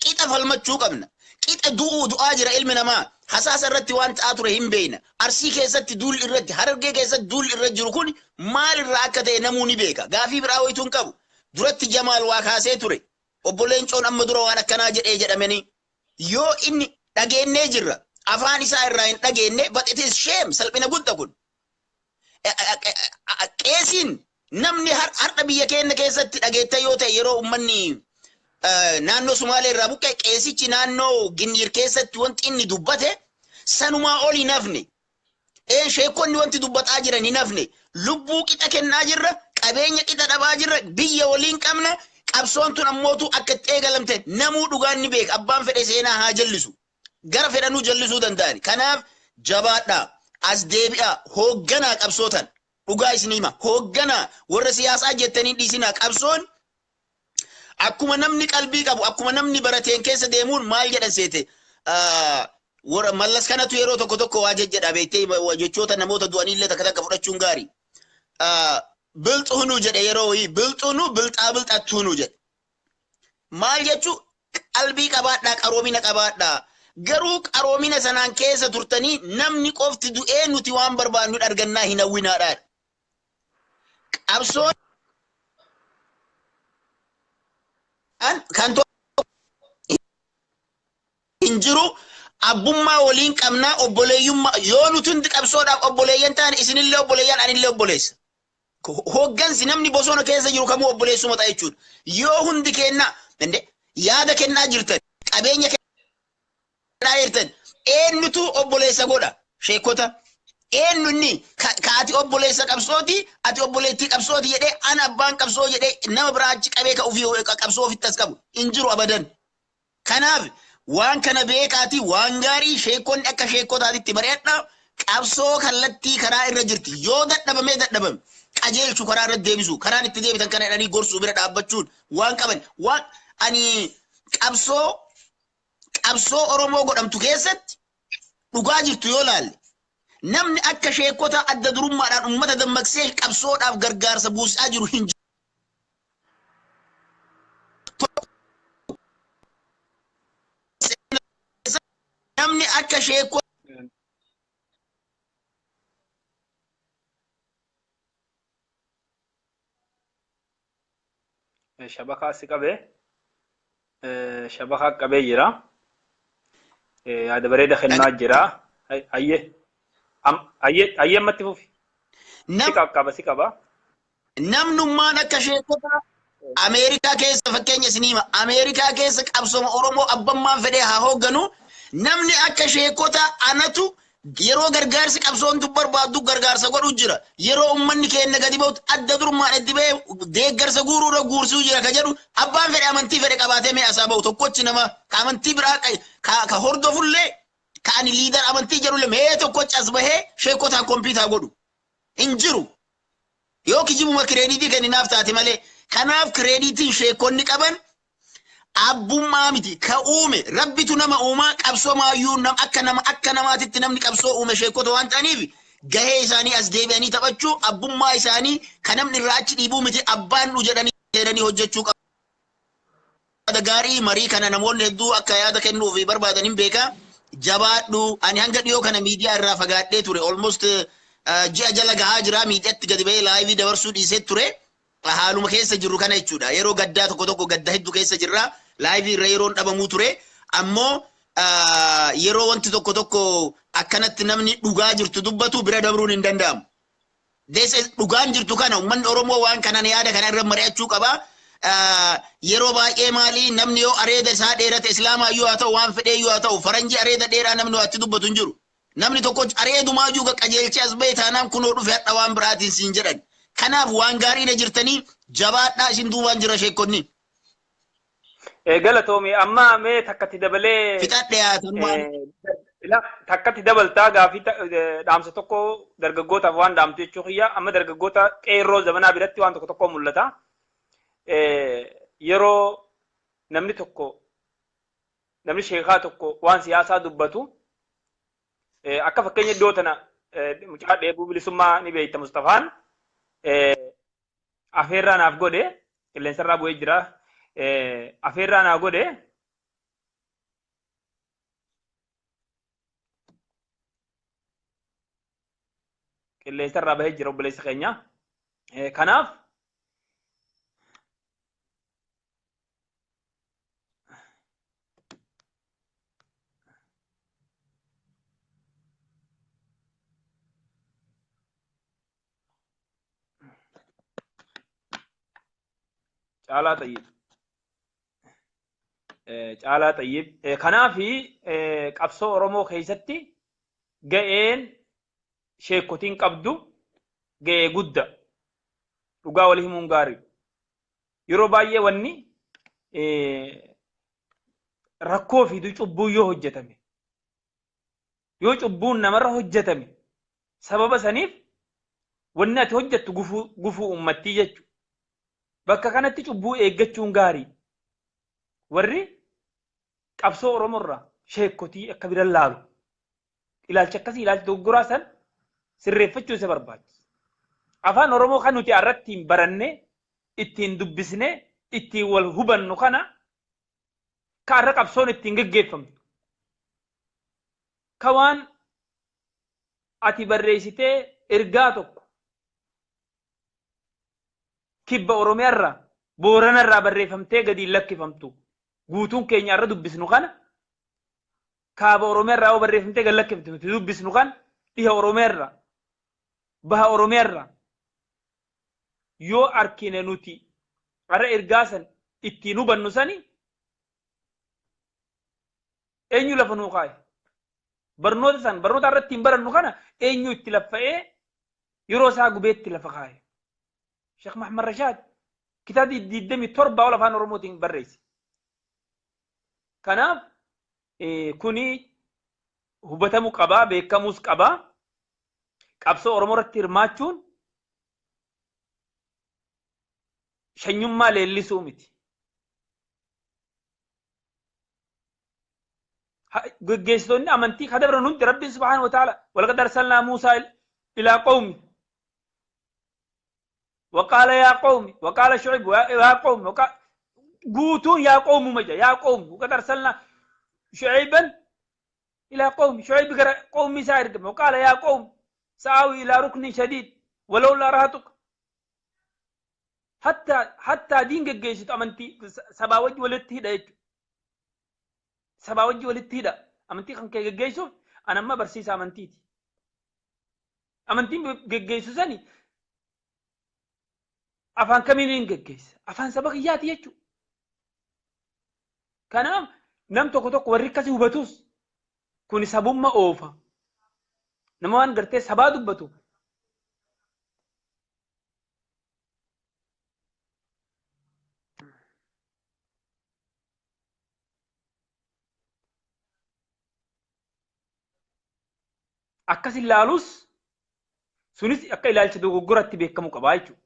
Qixa falmachuu qabna. Qixa du'uu du'aa jira ilmi namaa. Hasaasa irratti waan ta'aa ture hin beekna. Arsii keessatti duulli irratti, Harargee keessatti duulli irra jiru kun maalirraa akka ta'e namuu ni beeka. Gaafii biraa wayituu hin qabu. Duratti Jamaal waa kaasee ture. Obbo Leencoon amma dura waan akkanaa jedhee jedhamanii. Yoo inni dhageennee jirra. Afaan isaa irraa hin dhageenne, but it is shame, salphina guddaa kun. Qeesiin namni har'a biyya keenya keessatti dhageetta yoo ta'e, yeroo uummanni naannoo Sumaalee irraa buqqee, qeesichi naannoo Ginniir keessatti wanti inni dubbate sanumaa ol hin hafne. Een sheekonni wanti dubbataa jiran hin hafne. Lubbuu qixa kennaa jirra, qabeenya qixa dhabaa jirra, biyya waliin qabna. Qabsoon tun ammootu akka itti eegalamte namuu dhugaan ni beeka. Abbaan fedhe seenaa haa jallisu. Gara fedhanuu jallisuu danda'ani. Kanaaf jabaadhaa. As deebi'aa. Hoogganaa qabsootan. Dhugaa isin hima. Hoogganaa warra siyaasaa jettanii dhiisinaa. Qabsoon akkuma namni qalbii qabu, akkuma namni barateen keessa deemuun maal jedhan seete? Warra Mallas kanatu yeroo tokko tokko waa jejjedha beektee, jechoota namoota du'aniillee takka takka fudhachuun gaarii. Bilxuunuu jedhe yeroo wayii, bilxuunuu bilxaa bilxattuunuu jedhe. Maal jechuu? Qalbii qabaadhaa, qaroomina qabaadhaa. Garuu qaroomina sanaan keessa turtanii namni qofti du'ee nuti waan barbaannu argannaa hin hawwinaadhaan. Qabsoon kan hin jiru, abbummaa waliin qabnaa, obboleeyyummaa yoo nuti hundi qabsoodhaaf obboleeyyan taane, isinillee obboleeyyan, anillee obboleessa. Hoggansi namni bosona keessa jiru kamuu obboleessuma ta'a jechuudha. Yoo hundi kennaa yaada kennaa jirtan, qabeenya kennaa jirtan, eenyutu obboleessa godha sheekota? Eenyu inni ka ati obboleessa qabsooti, ati obboleettii qabsooti jedhee, ana abbaan qabsoo jedhee nama biraa achi qabee ka ofii qabsoo ofitti as qabu hin jiru abadan. Kanaaf waan kana beekaati, waan gaarii sheekonni akka sheekotaatitti mari'adha. Qabsoo kallattii karaa irra jirti. Yoo dadhabamee dadhabame qajeelchu, karaa irra deebisu, karaan itti deebitan kana jedhanii gorsuu, bira dhaabbachuun waan qaban. Waan ani qabsoo Oromoo godhamtu keessatti dhugaa jirtu yoo laalle, namni akka sheekota adda durummaadhaan uummata dammaqsee qabsoodhaaf gargaarsa buusaa jiru hin jiru. Namni akka sheekota Shabakaa si qabee, shabakaa qabee jira. Yaada bareeda kennaa jira. Ayyee ayyee, ammatti fufi. Si qaba, si qaba. Namnummaan akka sheekota Ameerikaa keessa, fakkeenya isinii hima. Ameerikaa keessa qabsooma Oromoo abbammaan fedhee haa hoogganu. Namni akka sheekota anatu yeroo gargaarsi qabsoon tun barbaaddu gargaarsa godhu jira. Yeroo uummanni keenya gadi ba'utti adda durummaan itti ba'ee deeggarsa guuruudha guursuu jira ka jedhu, abbaan fedhe amantii fedhe qabaatee mee asaa ba'u tokkochi, nama ka amantii biraa ka hordofullee, ka ani leader amantii jedhullee, mee tokkochi as bahee sheekotaan compete godhu hin jiru. Yoo kijibuma credit kenninaaf taate malee. Kanaaf creditiin sheekonni qaban abbummaa miti, ka uume rabbitu nama uumaa. Qabsoo maayyuu nam akka nama akka namaatitti namni qabsoo uume sheekota waan ta'aniif, gahee isaanii as deebi'anii taphachuu, abbummaa isaanii kan namni irraa achi dhiibuu miti, abbaan nu jedhanii jedhanii hojjechuu qabu. Gaarii marii kana namoonni hedduu akka yaada kennuuf barbaadan hin beekaa. Jabaadhu. Ani hanga dhiyoo kana miidiyaa irraa fagaadhee ture. Almost ji'a jala gahaa jira, miidiyaatti gadi ba'ee live dabarsuu dhiisee ture. Haaluma keessa jirru kana jechuudha. Yeroo gaddaa tokko tokko, gadda hedduu keessa jirra. Live irra yeroon dhabamuu ture. Ammoo yeroo wanti tokko tokko akkanatti namni dhugaa jirtu dubbatu bira dabruun hin danda'amu. Dhugaan jirtu kana uummanni Oromoo waan kanaan yaada kana irra mari'achuu qaba. Yeroo baay'ee maali, namni yoo areeda isaa dheerate, islaamaa iyyuu haa ta'u, waan fedhee iyyuu haa ta'u, faranjii areeda dheeraa namni waa itti dubbatu hin jiru. Namni tokko areedumaa iyyuu qajeelchee as ba'e taanaan, kunoo dhufe hadha waan biraatiin siin jedhan. Kanaaf waan gaariidha jirtanii, jabaadhaa, isin duubaan jira sheekonni. Galatoomi. Amma mee takkatti dabalee. Fixadhe haa tanumaan. Takkatti dabaltaa gaafii dhaamsa tokko dargaggootaaf waan dhaamtu jechuu kiyya. Amma dargaggoota qeerroo zamanaa biratti waan tokko tokko mul'ata. Yeroo namni tokko, namni sheekaa tokko waan siyaasaa dubbatu, akka fakkeenya iddoo tana mucaa dheebuu bilisummaa ni beekta, Mustafaan afeerraa naaf godhe, qilleensarraa bu'ee jira, afeerraa naa godhe. Qilleensarraa bahee jira obboleessa keenya. Kanaaf Caalaa Xayyib. Caalaa Xayyib. Kanaafi qabsoo Oromoo keessatti ga'een sheekotiin qabdu ga'ee gudda. Dhugaa walii himuun gaarii. Yeroo baay'ee wanni rakkoo fidu cubbuu yoo hojjetame. Yoo cubbuun namarra hojjetame, sababa saniif wanni ati hojjettu gufuu gufuu uummattii jechuudha. Bakka kanatti cubbuu eeggachuun gaarii. Warri qabsoo Oromoorraa sheekotii akka bira laalu, ilaalcha akkasii, ilaalcha dogoggoraa san sirreeffachuu isa barbaachisa. Afaan Oromoo kan nuti irratti ittiin baranne, ittiin dubbisne, ittiin wal hubannu kana, ka irra qabsoon ittiin geggeeffamtu. Ka waan ati barreessitee ergaa tokko kibba Oromiyaarraa, Booranarraa barreeffamtee gadi lakkifamtu, guutuun keenya irra dubbisnu kana, kaaba Oromiyaarraa yoo barreeffamtee gad lakkifamtu nuti dubbisnu kana, dhiha Oromiyaarraa, baha Oromiyaarraa yoo arkine, nuti har'a ergaa san ittiin hubannu sani eenyu lafa nuu kaa'e? Barnoota san, barnoota irratti ittiin barannu kana eenyu itti laffa'ee yeroo isaa gubeetti lafa kaa'e? Sheekh Mahamad Rashaad kitaaba 27 ol afaan Oromootiin barreesse. Kanaaf kuni hubatamuu qabaa, beekamuus qabaa. Qabsoo Oromoo irratti hirmaachuun shanyummaa leellisuu miti. Geggeessitoonni amantii ka dabran hundi, Rabbiin سبحانه وتعالى ولقد أرسلنا موسى إلى قومه وقال يا قوم وقال شعيب يا قوم وقال قوتون يا قوم مجا يا قوم. وقد أرسلنا شعيبا إلى قوم شعيب قوم سائر وقال يا قوم سآوي إلى ركن شديد ولولا رهطك. حتى diin geggeessitu amantii sabaa wajji walitti hidha jechuudha. Sabaa wajji walitti hidha. Amantii kan kee geggeessuuf, an amma barsiisa amantiiti. Amantiin geggeessu sani afaan kamiin geggeessa? Afaan saba kiyyaati jechuudha. Kanaaf nam tokko tokko warri akkasii hubatus kuni sabummaa oofa. Nama waan gartee sabaa dubbatu akkas ilaalus Sunis akka ilaalcha dogoggoratti beekamu qabaa jechuudha.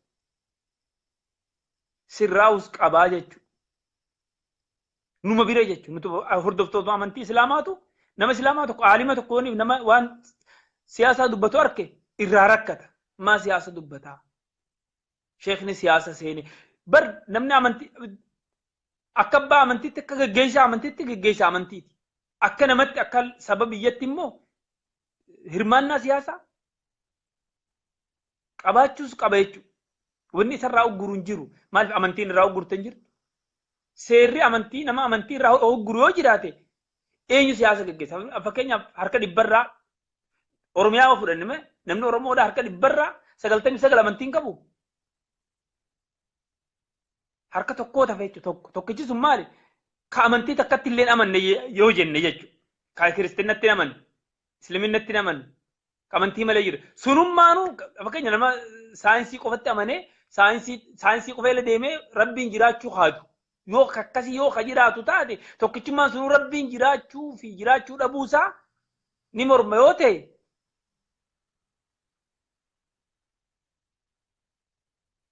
Sirraa'us qabaa jechuudha. Numa bira jechuudha. Nuti hordoftoota amantii Islaamaatu nama Islaamaa tokko aalima tokko nama waan siyaasaa dubbatu arke irraa rakkata. Maa siyaasa dubbataa? Sheekni siyaasa seene. Bar namni amantii akka abbaa amantiitti akka gaggeessaa amantiitti gaggeessaa amantiiti. Akka namatti akka saba biyyatti immoo hirmaannaa siyaasaa qabaachuus qaba jechuudha. Wanni isarraa ugguru hin jiru. Maaliif amantiin irraa uggurte hin jirtu? Seerri amantii nama amantii irraa ugguru yoo jiraate eenyu siyaasa gaggeessa? Fakkeenyaaf harka 100rraa Oromiyaa yoo fudhanne namni Oromoodhaa harka 100rraa 99 amantii hin qabu. Harka tokkoo tafe jechuudha tokko. Tokkichi sun maali? Ka amantii takkatti illee amanne yoo jenne jechuudha. Ka kiristinnatti hin amanne, isliminnatti hin amanne, amantii malee jira. Sunummaanuu fakkeenya nama saayinsii qofatti amanee saayinsii qofa irra deemee rabbiin jiraachuu haadu. Yoo akkasii yoo ka jiraatu taate tokkichummaan sunuu rabbiin jiraachuu fi jiraachuu dhabuusaa ni morma yoo ta'e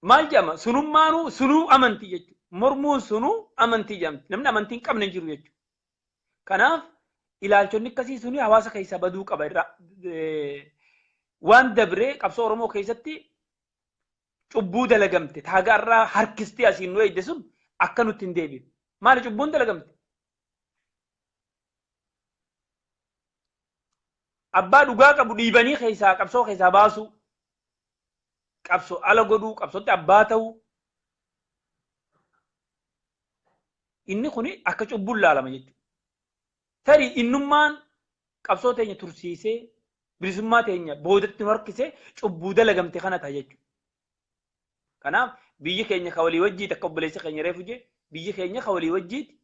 maal jedhama? Sunummaanuu sunuu amantii jechuudha. Mormuun sunuu amantii jedhamti. Namni amantii hin qabne hin jiru jechuudha. Kanaaf ilaalchonni akkasii suni hawaasa keessaa baduu qaba irraa. Waan dabree qabsoo Oromoo keessatti cubbuu dalagamte taagaa irraa harkistee asiin nu eegde sun akka nutti hin deebine. Maali cubbuun dalagamte? Abbaa dhugaa qabu dhiibanii keessaa qabsoo keessaa baasuu, qabsoo ala godhuu, qabsootti abbaa ta'uu. Inni kuni akka cubbuun laalama jechuudha. Tarii innummaan qabsoo teenya tursiisee bilisummaa teenya boodatti nu harkisee cubbuu dalagamte kana ta'a jechuudha. Kanaaf biyyi keenya ka walii wajjiiti akka obboleessi keenya reefu jee biyyi keenya ka walii wajjiiti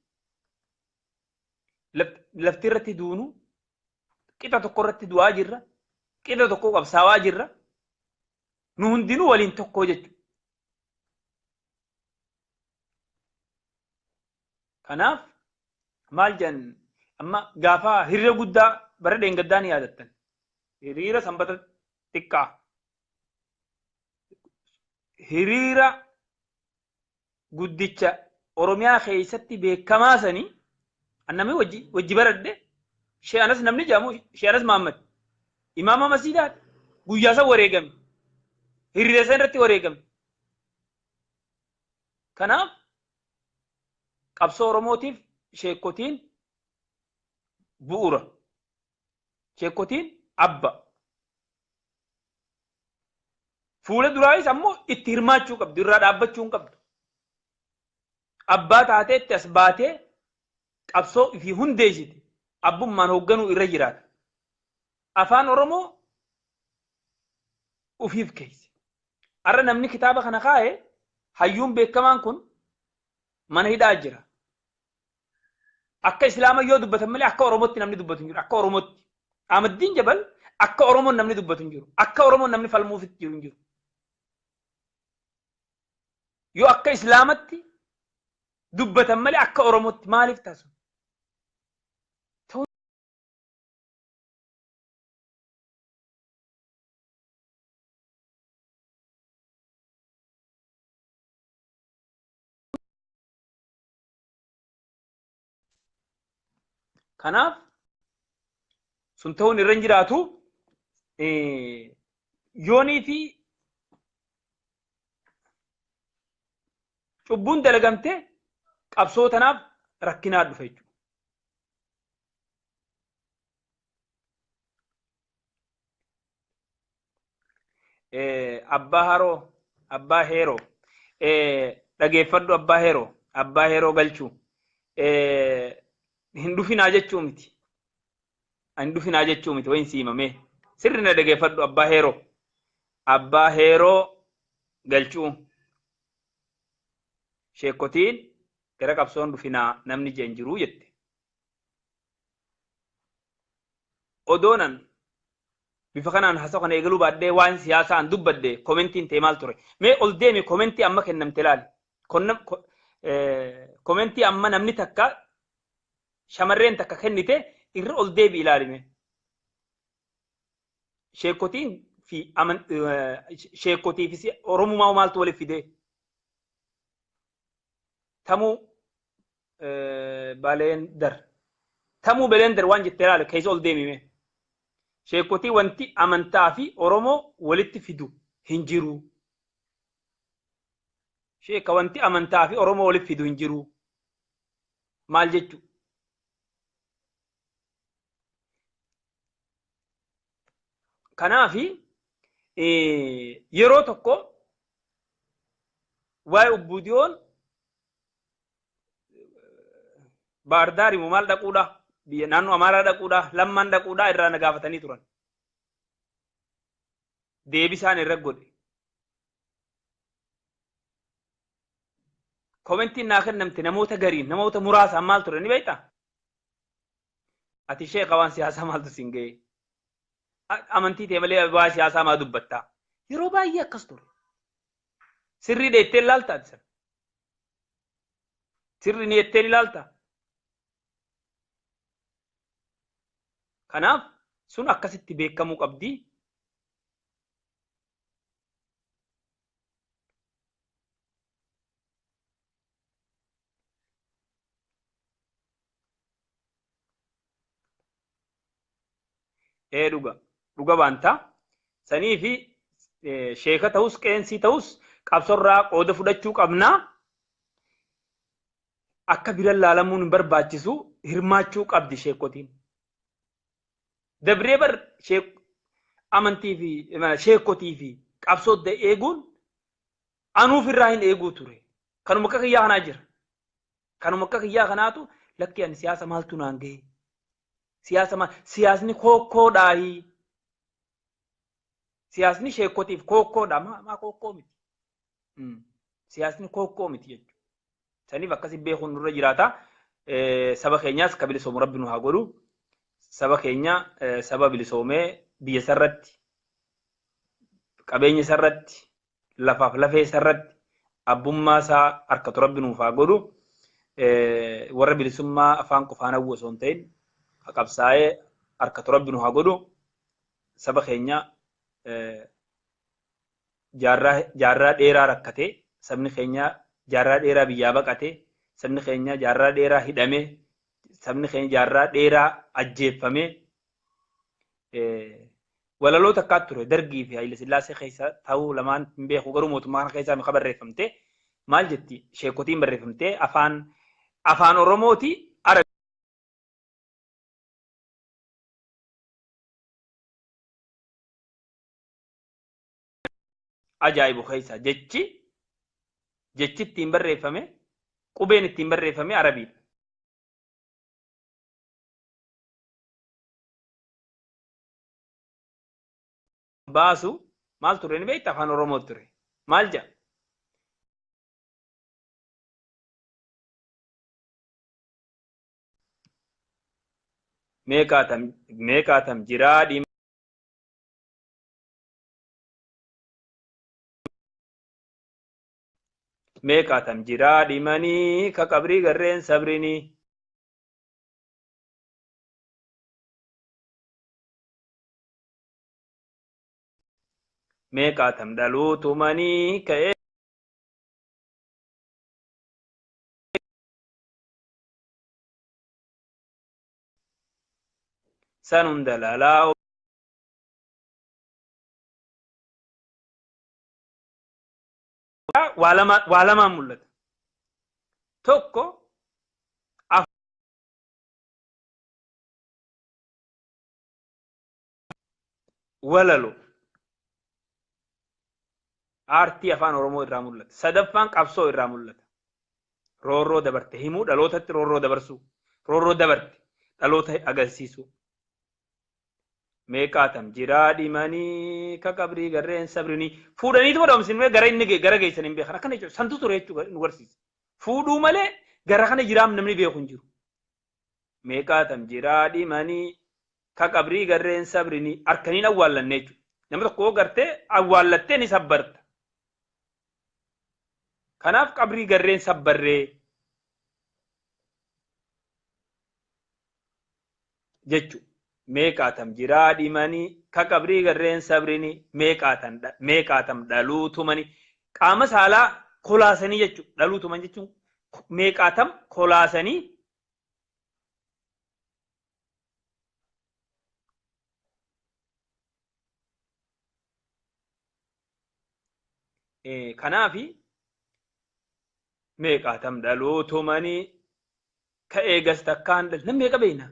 lafti irratti duunu qixa tokko irratti du'aa jirra qixa tokko qabsaawaa jirra nu hundinuu waliin tokko jechuudha. Kanaaf maal jedhan amma gaafa hiriira guddaa bara dheengaddaa ni yaadattan. Hiriira sanbata xiqqaa. Hiriira guddicha Oromiyaa keessatti beekamaa sanii namni wajji baradhe Shee Anas namni jedhamu Shee Anas Mahammad imaama masjiidaati guyyaa san wareegame. Hiriira san irratti wareegame. Kanaaf qabsoo Oromootiif sheekotiin bu'uura. Sheekotiin abba. Fuula duraayis ammoo itti hirmaachuu qabdu, irraa dhaabbachuu hin qabdu. Abbaa taatee itti as baatee qabsoo ifii hundeessite abbummaan hoogganuu irra jiraata. Afaan Oromoo ufiif keesse. Har'a namni kitaaba kana kaa'e hayyuun beekamaan kun mana hidhaa jira. Akka Islaama yoo dubbatan malee akka Oromootti namni dubbatu hin jiru. Akka Oromootti. Ahmaddiin Jabal akka Oromoon namni dubbatu hin jiru. Akka Oromoon namni falmuufitti jiru hin jiru. Yoo akka Islaamatti dubbatan malee akka Oromootti maaliif taasisu? Kanaaf sun ta'uun irra hin jiraatu. Yoonii fi cubbuun dalagamte qabsoo tanaaf rakkinaa dhufa jechuudha. Abbaa Haroo, Abbaa Heeroo, dhageeffadhu Abbaa Heeroo, Abbaa Heeroo galchuu. Hin dhufinaa jechuu miti. Hin dhufinaa jechuu miti wayin siimamee. Sirri na dhageeffadhu Abbaa Heeroo. Abbaa Heeroo galchuu. Sheekotiin gara qabsoon dhufinaa namni jeen jiruu jette. Odoonan bifa kanaan haasawaa kana eegaluu baadhee waan siyaasaan dubbadde komentiin ta'e maal ture? Mee ol deemi komentii amma kennamte ilaali. Komentii amma namni takka shamarreen takka kennite irra ol deebi ilaali mee. Sheekotiin fi sheekotii fi Oromummaa maaltu walitti fidee? Tamuu Baleendar. Tamuu Baleendar waan jettee ilaale keessa ol deemime. Sheekotii wanti amantaa fi Oromoo walitti fidu hin jiru. Sheeka wanti amantaa fi Oromoo walitti fidu hin jiru. Maal jechuudha? Kanaafi yeroo tokko waa'ee Ubbuudiyoon Baardaar immoo maal dhaquudha? Biyya naannoo Amaaraa dhaquudha, lammaan dhaquudha irraa na gaafatanii turan. Deebisaan irra godhe. Komentiin naa kennamte namoota gariin namoota muraasaan maal ture ni beektaa? Ati sheeka waan siyaasaa maaltu siin ga'e? Amantii ta'e malee waa siyaasaa maa dubbattaa? Yeroo baay'ee akkas ture. Sirrii dheettee ilaalta ati sana. Sirrii ni jettee ilaalta. Kanaaf sun akkasitti beekamuu qabdi. Dhuga. Dhuga baanta. Sanii fi sheeka ta'us qeensii ta'us qabsorraa qooda fudhachuu qabnaa. Akka bira laalamuun hin barbaachisu hirmaachuu qabdi sheekotiin. Dabree bar amantii fi sheekotii fi qabsoo eeguun anuuf irraa hin eeguu ture. Kanuma akka kiyyaa kanaa jira. Kanuma akka kiyyaa kanaatu lakki ani siyaasa maaltu naan gahe? Siyaasa maal? Siyaasni kookkoodhaayi. Siyaasni sheekotiif kookkoodha. Maa kookkoo miti? Siyaasni kookkoo miti jechuudha. Saniif akkasi beekuun nurra jiraata. Saba keenyaas ka bilisoomu Rabbi nu haa godhu. Saba keenya saba bilisoomee biyya isarratti, qabeenya isarratti, lafaaf lafee isarratti abbummaa isaa harkatu Rabbi nuuf haa godhu. Warra bilisummaa afaan qofaan hawwu osoo hin ta'in qabsaa'ee harkatu Rabbi nu haa godhu. Saba keenya jaarraa dheeraa rakkatee, sabni keenya jaarraa dheeraa biyyaa baqatee, sabni keenya jaarraa dheeraa hidhamee, sabni keenya jaarraa dheeraa ajjeeffamee walaloo takkaatu ture Dargii fi Haayile Sillaasee keessa ta'uu lamaan hin beeku garuu mootummaa kana keessaa mi'a barreeffamte maal jetti sheekotiin barreeffamte afaan Oromooti ajaa'ibu keessa jechi ittiin barreeffame qubeen ittiin barreeffame Arabiidha. Baasu maal ture ni beekta afaan Oromoo ture maal jedha? Meeqaatam jiraa meeqaatam jiraa dhimanii ka qabrii garreen sabrinii. Meeqaatam dhaluu tumanii ka'ee san hunda lalaa waa lamaan mul'ata. Tokko walaloo aartii afaan Oromoo irraa mul'ata. Sadaffaan qabsoo irraa mul'ata. Roorroo dabarte himuu dhalootatti roorroo dabarsuu. Roorroo dabarte dhaloota agarsiisuu. Meeqaatam jiraa dhimanii ka qabrii garreen sabrinii fuudhaniituma dhoomsinee gara inni gara geessan hin beekan akkana jechuudha. Santu ture jechuudha nu garsiisa. Fuudhuu malee gara kana jiraam namni beeku hin jiru. Meeqaatam jiraa dhimanii ka qabrii garreen sabrinii harkaniin awwaallanne jechuudha. Namni tokko gartee awwaallattee ni sabbarta. Kanaaf qabrii garreen sabbarree jechuudha. Meeqaatam jiraa dhimanii ka qabrii garreen sabrini meeqaatam dhaluu tumanii qaama saalaa kolaasanii jechuudha. Dhaluu tuman jechuun meeqaatam kolaasanii kanaafi meeqaatam dhaluu tumanii ka eegas takkaan nam meeqa beekna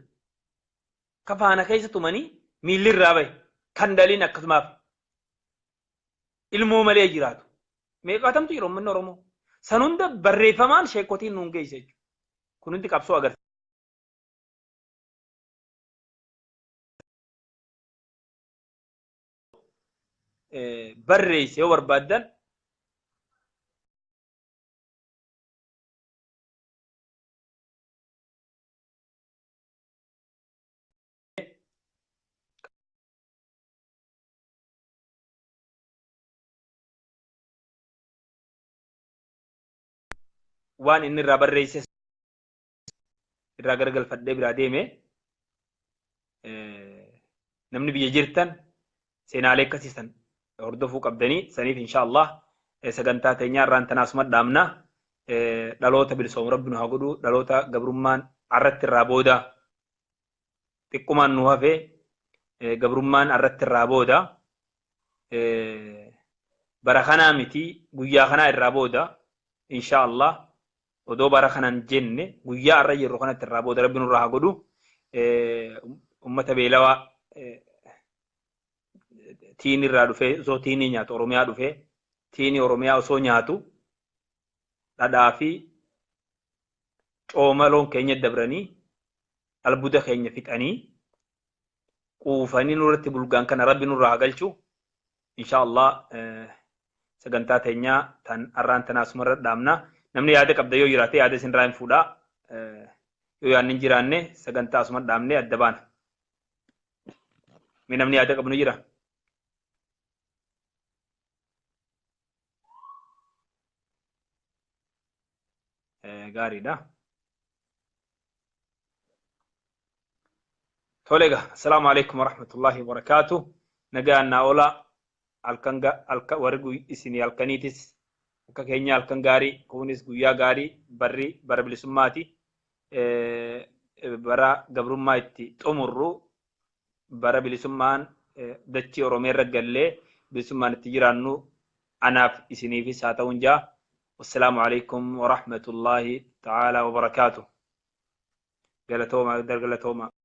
ka faana keessa tumanii miilli irraa bahe kan dhaliin akkasumaaf ilmoo malee jiraatu. Meeqaatamtu jira uummanni Oromoo. San hunda barreeffamaan sheekotiin nuun geesse jechuudha. Kun hundi qabsoo agarsiisa. Barreesse yoo barbaaddan waan inni irraa barreesse irraa garagalfadhee biraa deeme namni biyya jirtan seenaalee akkasiisan hordofuu qabdanii saniif insha Allah sagantaa teenyaa irraan tanaasuma dhaamna dhaloota bilisoomu rabbi nu haa godhu dhaloota gabrummaan arratti irraa booda xiqqumaan nu hafe gabrummaan arratti irraa booda bara kanaa miti guyyaa kanaa irraa booda insha Allah odoo bara kanan jenne guyyaa arra jirru kanatti irraa booda rabbi nurraa haa godhu ummata beelawaa tiini irraa dhufee osoo tiinii nyaatu Oromiyaa dhufee tiinii Oromiyaa osoo nyaatu dhadhaa fi cooma loon keenya dabranii albuuda keenya fixanii quufanii nurratti bulgaan kana rabbi nurraa haa galchu insha Allah sagantaa teenyaa tan arraan tanaasumarra dhaamna. Namni yaada qabda yoo jiraate yaada isin irraa hin fuudhaa. Yoo yaadni hin jiraanne sagantaa asuma dhaamnee adda baana. Mee namni yaada qabnu jira? Gaariidha. Tole egaa assalaamu alaikum warahmatullahi wabarakaatuh. Nagaan naa oola halkan warri isinii halkaniitis akka keenya halkan gaarii kunis guyyaa gaarii barri bara bilisummaati. Bara gabrummaa itti xumurru bara bilisummaan dachii Oromiyaa irra gallee bilisummaan itti jiraannu anaaf isiniifis haa ta'uun jaa. Wassalaamu alaikum warahmatullahi ta'ala wabarakaatuh. Galatooma galatooma.